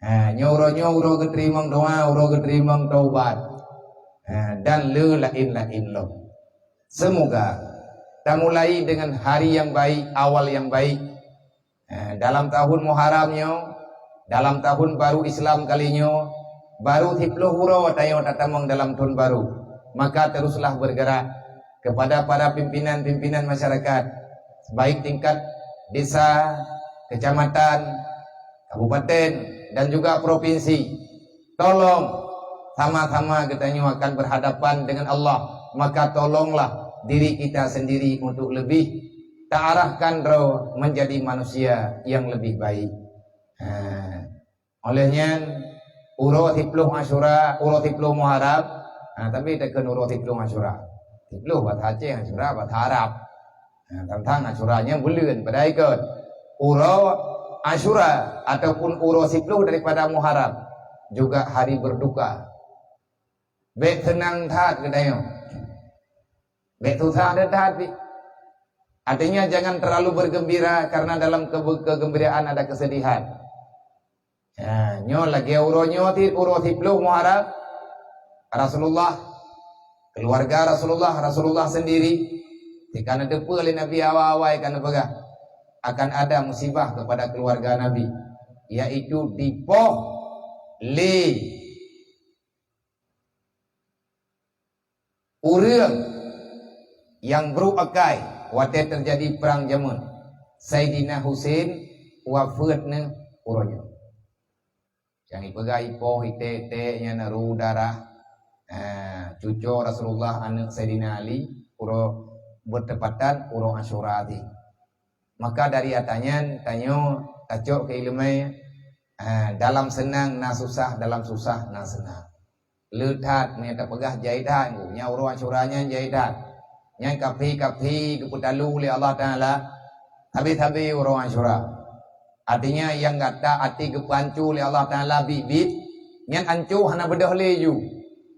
Ha, nyoe uroe, nyoe uroe geuteurimong doa, uroe geuteurimong taubat. Ha, dan le laén-laén lom. Semoga tamulai dengan hari yang baik, awal yang baik. Ha, dalam tahun Muharram nyoe, dalam tahun baru Islam kali nyoe, baru siploh uroe tanyoe tatamong dalam thon baru. Maka teruslah bergerak kepada para pimpinan-pimpinan masyarakat, baik tingkat desa, kecamatan, kabupaten, dan juga provinsi. Tolong, sama-sama geutanyoe akan berhadapan dengan Allah, maka tolonglah diri kita sendiri untuk lebih taarahkan droe menjadi manusia yang lebih baik. Ha. Oleh nyan, uroe siploh Asyura, uroe siploh Muharram, ha, tapi takheun uroe siploh Asyura. Siploh bahasa Aceh, Asyura bahasa Arab. Ha, tantang Asyura nyan buleuen padahai kon. Uroe Asyura ataupun uroe siploh daripada Muharram juga hari berduka. Bék seunang that geutanyoe. Bék susah that pih. Artinya jangan terlalu bergembira karena dalam kebe-, kegembiraan ada kesedihan. Ya, nyoe lagée uroe nyoe cit uroe siploh Muharram, Rasulullah, keluarga Rasulullah, Rasulullah sendiri, ka neuteupeue lé Nabi awai-awai ka neupeugah, akan ada musibah kepada keluarga Nabi, yaitu dipoh lé ureuëng nyang brok akai watée teujadi prang jameun, Saidina Husein wafeuet neuh uroe nyoe. Nyang ipeugah ipoh iték-iték nyan ru darah, eh, cuco Rasulullah, aneuëk Saidina Ali, uroe beutepatan uroe Asyura teuh. Maka dari ata nyan tanyoe tacok keu iéleumé, eh, dalam seunang na susah, dalam susah na seunang. Le that meunyoe tapeugah jai that, nyan uroe Asyura nyan jai that. Nyan kaphé-kaphé geupeutalu lé Allah Taala sabe-sabe uroe Asyura. Artinya nyang gata até geupancu lé Allah Taala biet-biet, nyan ancu hana beudôh lé ju.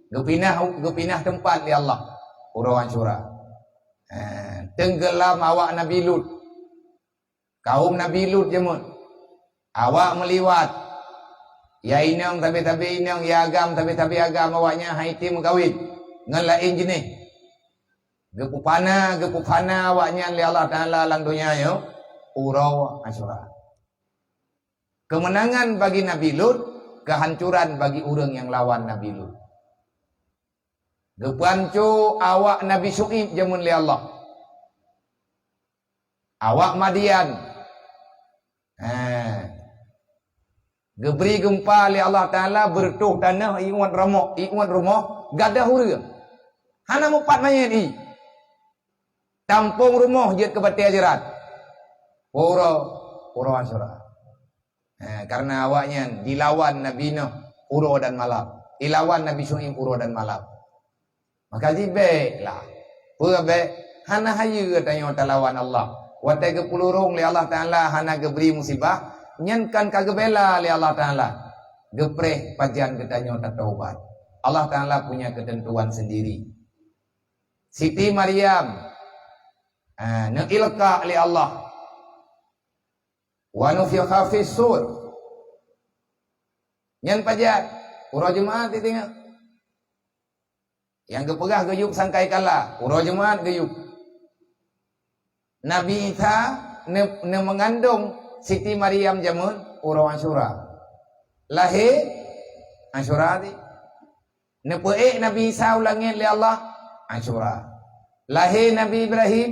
Geupinah, geupinah teumpat lé Allah uroe Asyura. Eh, teunggeulam awak Nabi Lut. Kaum Nabi Lut jameun. Awak meuliwat. Ya inong sabe-sabe inong, ya agam sabe-sabe agam, awaknyan han item meukawen ngon laén jeunéh. Geupupana, geupupana awaknyan lé Allah Taala lam donya nyoe uroe Asyura. Keumeunangan bagi Nabi Lut, keuhancuran bagi ureuëng nyang lawan Nabi Lut. Geupanco awak Nabi Syu'aib jameun lé Allah. Awak Madyan. Ha. Geubri geumpa lé Allah Taala, beureutoh tanoh, iuet rumoh, iuet rumoh, gadôh ureuëng. Hana mupat manyét ié. Tampông rumoh jeuet keu batée jeurat. Uroe, uroe Asyura. Ha, karena awaknyan dilawan Nabi Nuh uroe dan malam, dilawan Nabi Syu'aib uroe dan malam. Maka jibék lah. Peue bék? Hana hayeue tanyoe talawan Allah. Watée geupeulurong lé Allah Taala hana geubri musibah, nyan kan ka geubela lé Allah Taala. Geupreh pajan geutanyoe tataubat. Allah Taala punya ketentuan sendiri. Siti Maryam, ah, neuilka lé Allah. Wa nufikha fis sur. Nyan pajan? Uroe Jumat titinga. Nyang geupeugah geuyueb sangkai kala, uroe Jumat geuyueb. Nabi Isa Ne-, neumeungandong Siti Maryam jameun uroe Asyura. Lahé Asyura teuh. Neupeuék Nabi Isa u langét lé Allah, Asyura. Lahé Nabi Ibrahim,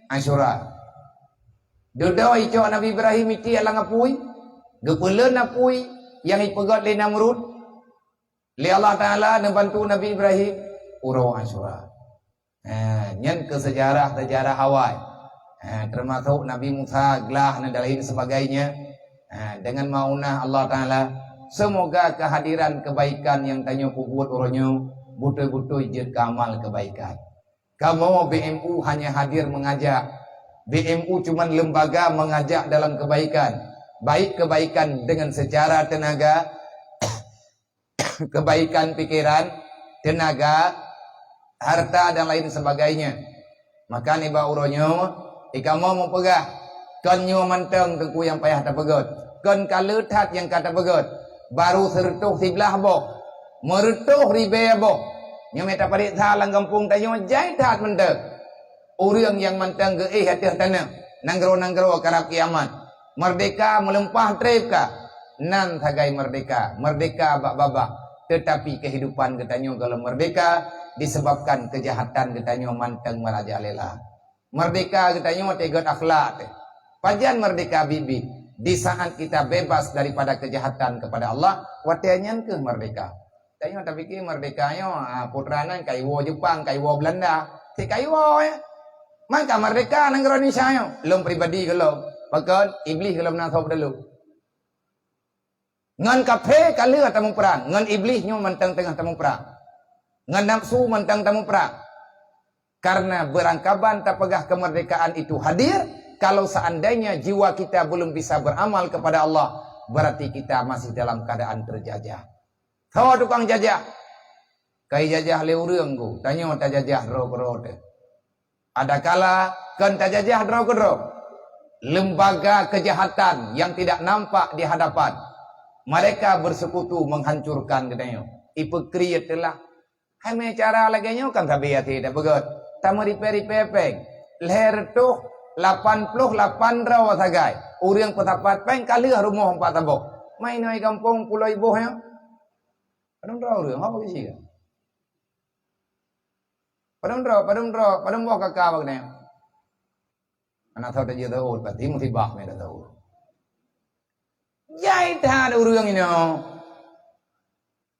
Asyura. Dudoe icok Nabi Ibrahim itiek lam apui, geupeulon apui nyang ipeugét lé Namrud, lé Allah Taala neubantu Nabi Ibrahim uroe Asyura. Ha, nyan keuh seujarah-seujarah awai. Ha, teumasok Nabi Musa glah na dan lain sebagainya. Ha, dengan maunah Allah Taala, semoga kehadiran kebaikan nyang tanyoe peubuet uroe nyoe beutôi-beutôi jeuet keu amal kebaikan. Kamoe B M U hanya hadir mengajak. B M U cuman lembaga mengajak dalam kebaikan, baik kebaikan dengan secara tenaga, kebaikan pikiran, tenaga, harta dan lain sebagainya. Maka nibak uroe nyoe, ikamoe meupeugah, kon nyoe mantong teungku nyang payah tapeugét, kon ka le that nyang ka tapeugét, baru seureutôh siblaih boh, meureutôh ribée boh. Nyoe mita pareksa lam gampông tanyoe jai that mantong. Ureuëng nyang mantong geuéh ateueh tanoh, nanggroe-nanggroe karab kiamat. Merdeka meulimpah treb ka. Nan sagai merdeka, merdeka bak babah. Teutapi keuhidupan geutanyoe gohlom merdeka disebabkan keujahatan geutanyoe mantong merajalela. Merdeka geutanyoe teuh gét akhlak teuh. Pajan merdeka biet-biet? Di saat kita bebas daripada kejahatan kepada Allah, watée nyan keuh merdeka. Tanyoe tapike merdeka nyoe, ah, putra nan ka iwoe Jepang, ka iwoe Belanda. Cit ka iwoe, ya. Man ka merdeka nanggroe Indonesia nyoe. Lôn pribadi gohlom. Pakon? Iblih gohlom na sob dalu. Ngon kafé ka lheueh tamuprang, ngon iblih nyoe mantong teungoh tamuprang. Ngon nafsu mantong tamuprang. Karena beurangkaban tapeugah kemerdekaan itu hadir, kalau seandainya jiwa kita belum bisa beramal kepada Allah, berarti kita masih dalam keadaan terjajah. Soe tukang jajah? Ka ijajah lé ureuëng ku, tanyoe tajajah droe keudroe teuh. Adakala kon tajajah droe keudroe, lembaga kejahatan yang tidak nampak di hadapan, mereka bersekutu menghancurkan geutanyoe. Ipeukriet teulah. Hai meucara lagée nyoe kan sabe até tapeugét. Tameuripée-ripée péng. Lhée reutôh lapan ploh lapan droe sagai. Ureuëng peusapat péng ka lheueh rumoh empat saboh. Mai noi gampông Pulo Iboh nyoe. Padum droe ureuëng, haba bisi ka? Padum droe, padum droe, padum boh kaka bak nyoe? Anak tho tajeuet taôt, pasti musibah meunan taôt. Jai that ureuëng inoe.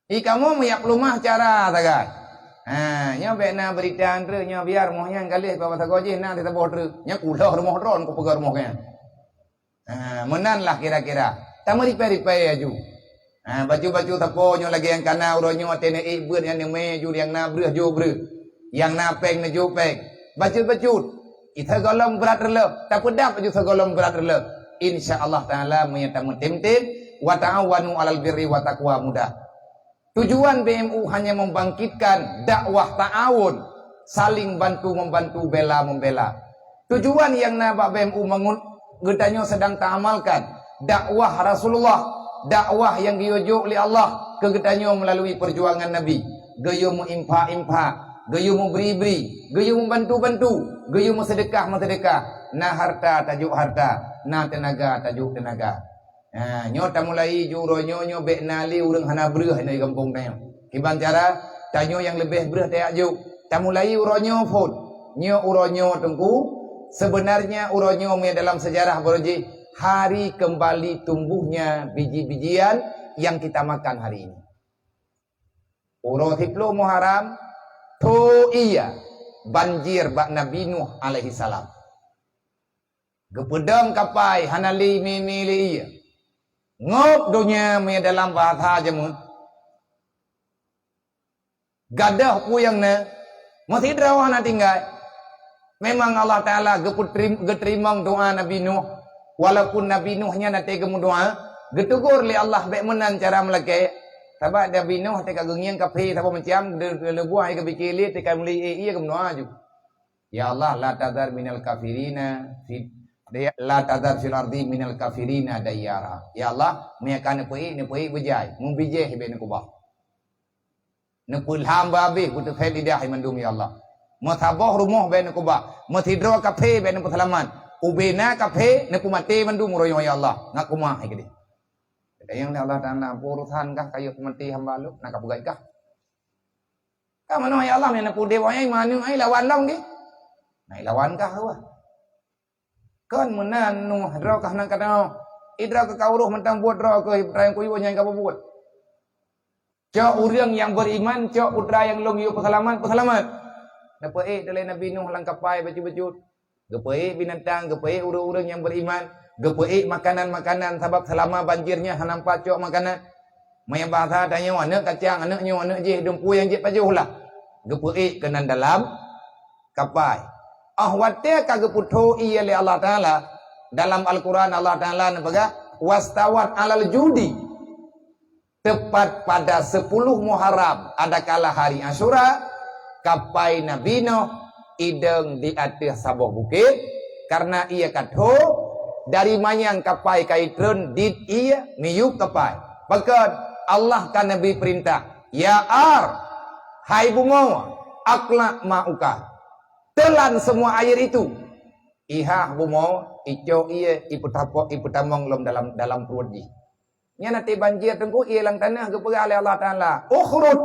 Ikamoe meuyak peulumah cara sagai. Ha, nyoe bék na beurita treuk nyoe biar moh nyan galeh bak sagoe jih na teuboh treuk. Nyan kuloh rumoh droe, kupeugah rumoh nyan. Ha, meunan lah kira-kira. Tameuripée-ripée aju. Ha, bacut-bacut sapo nyoe lagée nyang kana uroe nyoe até neuék beuet nyang neumé aju nyang na breueh jok breueh. Nyang na péng neujok péng. Bacut-bacut. Sigohlom brat reuloh, tapeudap aju sigohlom brat reuloh. Insya Allah Taala meunyoe tameutem-tem, wa ta'awanu 'alal birri wa taqwa mudah. Tujuan B M U hanya membangkitkan dakwah ta'awun, saling bantu membantu, bela membela. Tujuan nyang na bak B M U mangat geutanyoe sedang taamalkan dakwah Rasulullah, dakwah nyang geuyue jok lé Allah keu geutanyoe meulalu perjuangan Nabi. Geuyue meuinfak-infak, geuyue meubri-bri, geuyue meubantu-bantu, geuyue meuseudeukah-meuseudeukah. Na harta tajok harta, na teunaga tajok teunaga. Ha, nyoe tamulai ju uroe nyoe, nyoe bék na lé ureuëng hana breueh inoe gampông tanyoe. Kiban cara, tanyoe nyang leubeh breueh tajak jok. Tamulai uroe nyoe phon. Nyoe uroe nyoe teungku, sebenarnya uroe nyoe meunyoe dalam sejarah barô jih, hari kembali tumbuhnya biji-bijian yang kita makan hari ini. Uroe siploh Muharram, tho ie banjir bak Nabi Nuh alaihissalam. Geupeudong kapai hana lé mé-mé lé ie. Ngop donya meunyoe dalam bahasa jameun. Gadôh peue nyang na, meusidroe hana tinggai. Memang Allah Taala geupeuterim-, geuteurimong doa Nabi Nuh. Walaupun Nabi Nuh nyan até geumeudoa, geuteugor lé Allah bék meunan cara meulakée. Sabab Nabi Nuh teuka geungieng kafé saboh macam, de-, de-, leubuah ai geupike lé teuka meuli ie, ie geumeudoa aju. Ya Allah, la tadhar minal kafirina fi, la tadhar fil ardi minal kafirina dayyara. Ya Allah, meunyoe ka neupeuék, neupeuék beujai, meubijéh bék neukeubah. Neupeulham beuhabéh, beuteusét lidah mandum, ya Allah. Meusaboh rumoh bék neukeubah, meusidroe kafé bék neupeuseulamat. Ubena kaphé neupeumaté mandum uroe nyoe, ya Allah, ngat kumat hai keudeh. Tanyong lé Allah Taala, "Peue urosan kah kayok peumaté hamba lôn, na kapeugah kah?" Ka manoe, "Ya Allah, meunyoe na peudeh wahai manök ai lawan lom geuh." Na lawan kah wah. Kon meunan Nuh droe kah nan ka tanoh. Idroe keu ka uroh mantong buet droe keu ibrahim kuyue nyang ka buet. Cok ureuëng nyang beriman, cok putra nyang lôn yue peuseulamat, peuseulamat. Neupeuék lé Nabi Nuh lam kapai bacut-bacut. Geupeuék binatang, geupeuék ureuëng-ureuëng nyang beriman, geupeuék makanan-makanan sabab seulama banjir nyan hana meupat cok makanan. Meunyoe bahasa tanyoe, aneuëk kacang, aneuëk nyoe, aneuëk jih, dumpu nyang jeuet pajoh lah. Geupeuék keunan dalam kapai. Ah watée ka geupeutho ié lé Allah Taala, dalam Al-Quran Allah Taala neupeugah, "Wastawat alal judi." Tepat pada sepuluh Muharram, adakala hari Asyura, kapai Nabi Nuh idong di ateueh saboh bukét, karna ié ka tho, dari manyang kapai ka itreun dit ié miyueb kapai. Pakon Allah ka neubri peurintah, "Ya ar, hai bumoe, akhlak ma'uka, telan semua air itu." Ihah bumoe, icok ié, ipeutapok, ipeutamong lom dalam, dalam pruet jih. Nyan até banjir teungku, ié lam tanah geupeugah lé Allah Taala, "Ukhrut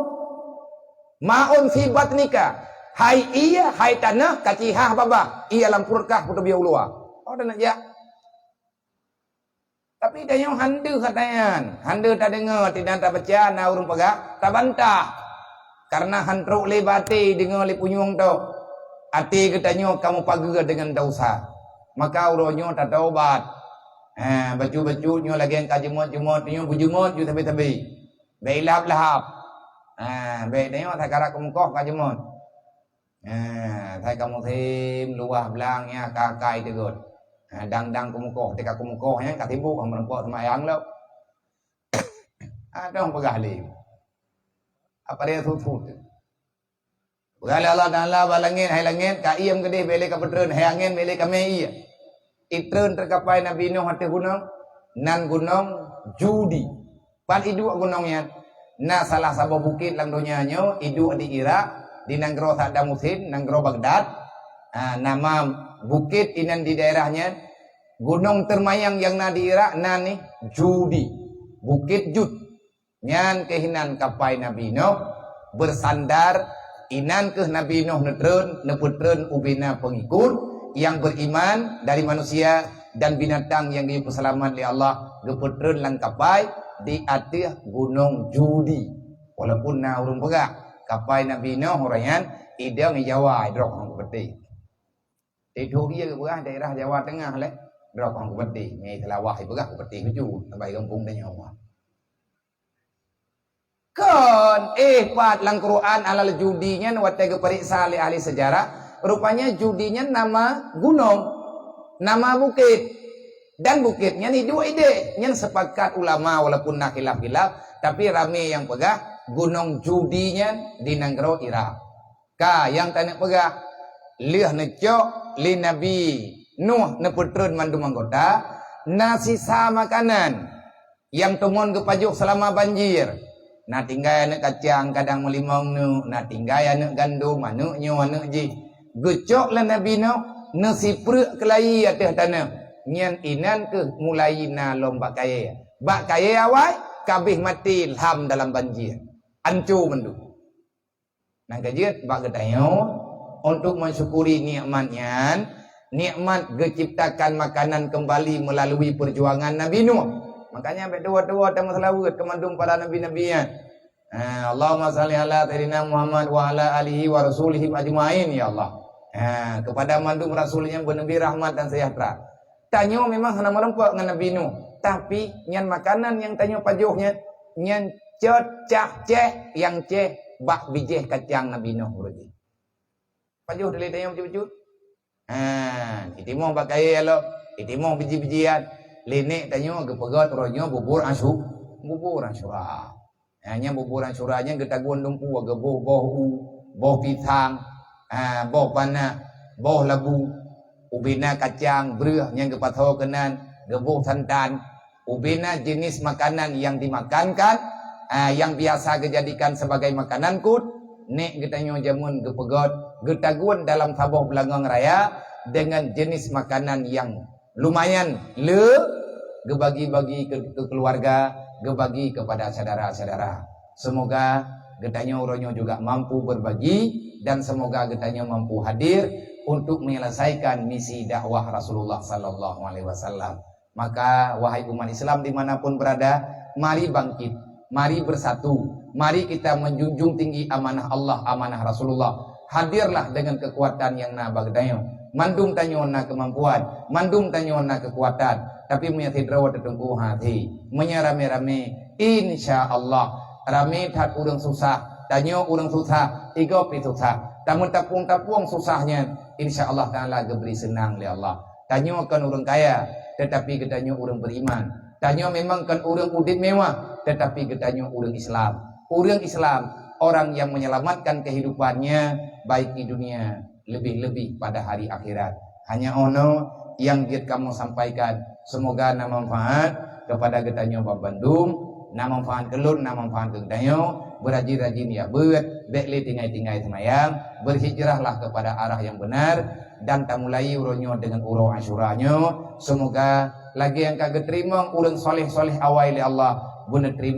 ma'un fi batnika." Hai ié, hai tanah, kacihah babah, ié lam pruet kah peuteubiyeu luwa. Oh, dan jak. Tapi tanyoe han deuh kata nyan, han deuh tadeungoe, tidak tabaca, na ureuëng peugah, tabantah. Karena han trok lé bak até deungoe lé punyueng tok. Até geutanyoe ka meupageue deungon desya. Maka uroe nyoe tataubat. Ha, bacut-bacut nyoe lagée ka jeumot-jeumot, nyoe beujeumot ju sabe-sabe. Bék ilab-lahab. Ha, bék tanyoe sakarat keumeukoh ka jeumot. Ha, sai ka musém luwah blang nyan ka kai teugot. Ha, dang-dang keumeukoh, teuka keumeukoh nyan ka sibuk meureumpok seumayang lom. Adoh peugah lé. Apa dia thut-thut? Peugah lé Allah Taala bak langét, "Hai langét, ka iem keudeh, bék lé kapeutreun, hai angén, bék lé kamé ié." Itreun teukapai Nabi Nuh ateueh gunong, nan gunong Judi. Pat iduek gunong nyan? Na salah saboh bukét lam donya nyoe iduek di Irak, di nanggroe Saddam Hussein, nanggroe Baghdad. Ha, nama bukét inan di daerah nyan, gunong teumayang nyang na di Irak nan nih Judi, Bukét Jud. Nyan keuh inan kapai Nabi Nuh beusandar, inan keuh Nabi Nuh neutreun, neupeutreun ubena peungikut nyang beriman dari manusia dan binatang nyang geupeuseulamat lé Allah, geupeutreun lam kapai di ateueh gunong Judi. Walaupun na ureuëng peugah kapai Nabi Nuh uroe nyan idong Jawa, droe hong peuti. Di Turki geupeugah daerah Jawa Tengah lé, droe hong peuti. Nyai Seulawah ipeugah peuti lucu, sampai gampông tanyoe. Kon, eh, pat lam Quran alal Judi nyan watée geupareksa lé ahli sejarah, rupanya Judi nyan nama gunong, nama bukét. Dan bukét nyan iduek ideh. Nyan sepakat ulama walaupun na khilaf-khilaf, tapi ramé nyang peugah gunong Judi nyan di nanggroe Irak. Ka nyang taneuk peugah, lheueh neucok lé Nabi Nuh neupeutreun mandum anggota, na sisa makanan nyang teumon geupajoh seulama banjir. Na tinggai aneuëk kacang kadang meulimong neuk, na tinggai aneuëk gandom, aneuëk nyoe, aneuëk jih. Geucok lé Nabi Nuh neusipreuk keulayi ateueh tanoh. Nyan inan keuh mulai na lom bak kayée. Bak kayée awai ka abéh maté lham dalam banjir. Anco mandum. Nyang keujeuet bak geutanyoe, untuk mensyukuri nikmat nyan, nikmat geuciptakan makanan kembali melalui perjuangan Nabi Nuh. Makanya bék tuwoe-tuwoe tameuseulaweuet keu mandum para nabi-nabi nyan. Ha, Allahumma shalli ala sayyidina Muhammad wa ala alihi wa rasulihim ajmain, ya Allah. Ha, kepada mandum rasul nyang beuneubri rahmat dan sejahtera. Tanyoe memang hana meureumpok ngon Nabi Nuh, tapi nyan makanan nyang tanyoe pajoh nyan, nyan cot cah ceh nyang ceh bak bijéh kacang Nabi Nuh uroe jih. Pajoh dilèe tanyoe bacut-bacut. Ha, itimoh bak kayèe lom, itimoh biji-bijian. Lé nèk tanyoe geupeugöt uroe nyoe bubur Asyu-, bubur Asyura. Ha, nyan bubur Asyura nyan geutagun dumpeue, geuboh boh u, boh pisang, ha, boh panah, boh labu, ubena kacang, breueh nyang geupasoe keunan, geuboh santan, ubena jeunèh makanan nyang dimakankan, ha, nyang biasa geujadikan sebagai makanan kut, nèk geutanyoe jameun geupeugöt, geutagun dalam saboh beulangöng raya, dengan jenis makanan yang lumayan le, geubagi-bagi ke, ke keluarga, geubagi kepada syedara-syedara. Semoga geutanyoe uroe nyoe juga mampu berbagi dan semoga geutanyoe mampu hadir untuk menyelesaikan misi dakwah Rasulullah sallallahu alaihi wasallam. Maka, wahai umat Islam dimanapun berada, mari bangkit, mari bersatu, mari kita menjunjung tinggi amanah Allah, amanah Rasulullah. Hadirlah dengan kekuatan yang na bak geutanyoe. Mandum tanyoe na kemampuan, mandum tanyoe na kekuatan. Tapi meunyoe sidroe teutungku hati, meunyoe ramé-ramé, insya Allah, ramé that ureuëng susah, tanyoe ureuëng susah, igoe pih susah. Tameutapung-tapung susah nyan, insya Allah Taala geubri seunang lé Allah. Tanyoe kon ureuëng kaya, tetapi geutanyoe ureuëng beriman. Tanyoe memang kon ureuëng udeb mewah, tetapi geutanyoe ureuëng Islam. Ureuëng Islam, orang yang menyelamatkan kehidupannya baik di dunia, lebih-lebih pada hari akhirat. Hanya ono nyang jeuet kamoe sampaikan. Semoga na manfaat kepada geutanyoe bandum, na manfaat keu lôn, na manfaat keu geutanyoe. Beurajin-rajin jak beuet, bék lé tinggai-tinggai seumayang, berhijrahlah kepada arah yang benar, dan tamulai uroe nyoe dengan uroe Asyura nyoe. Semoga lagée nyang ka geuteurimong ureuëng soleh-soleh awai lé Allah, beuneuteurima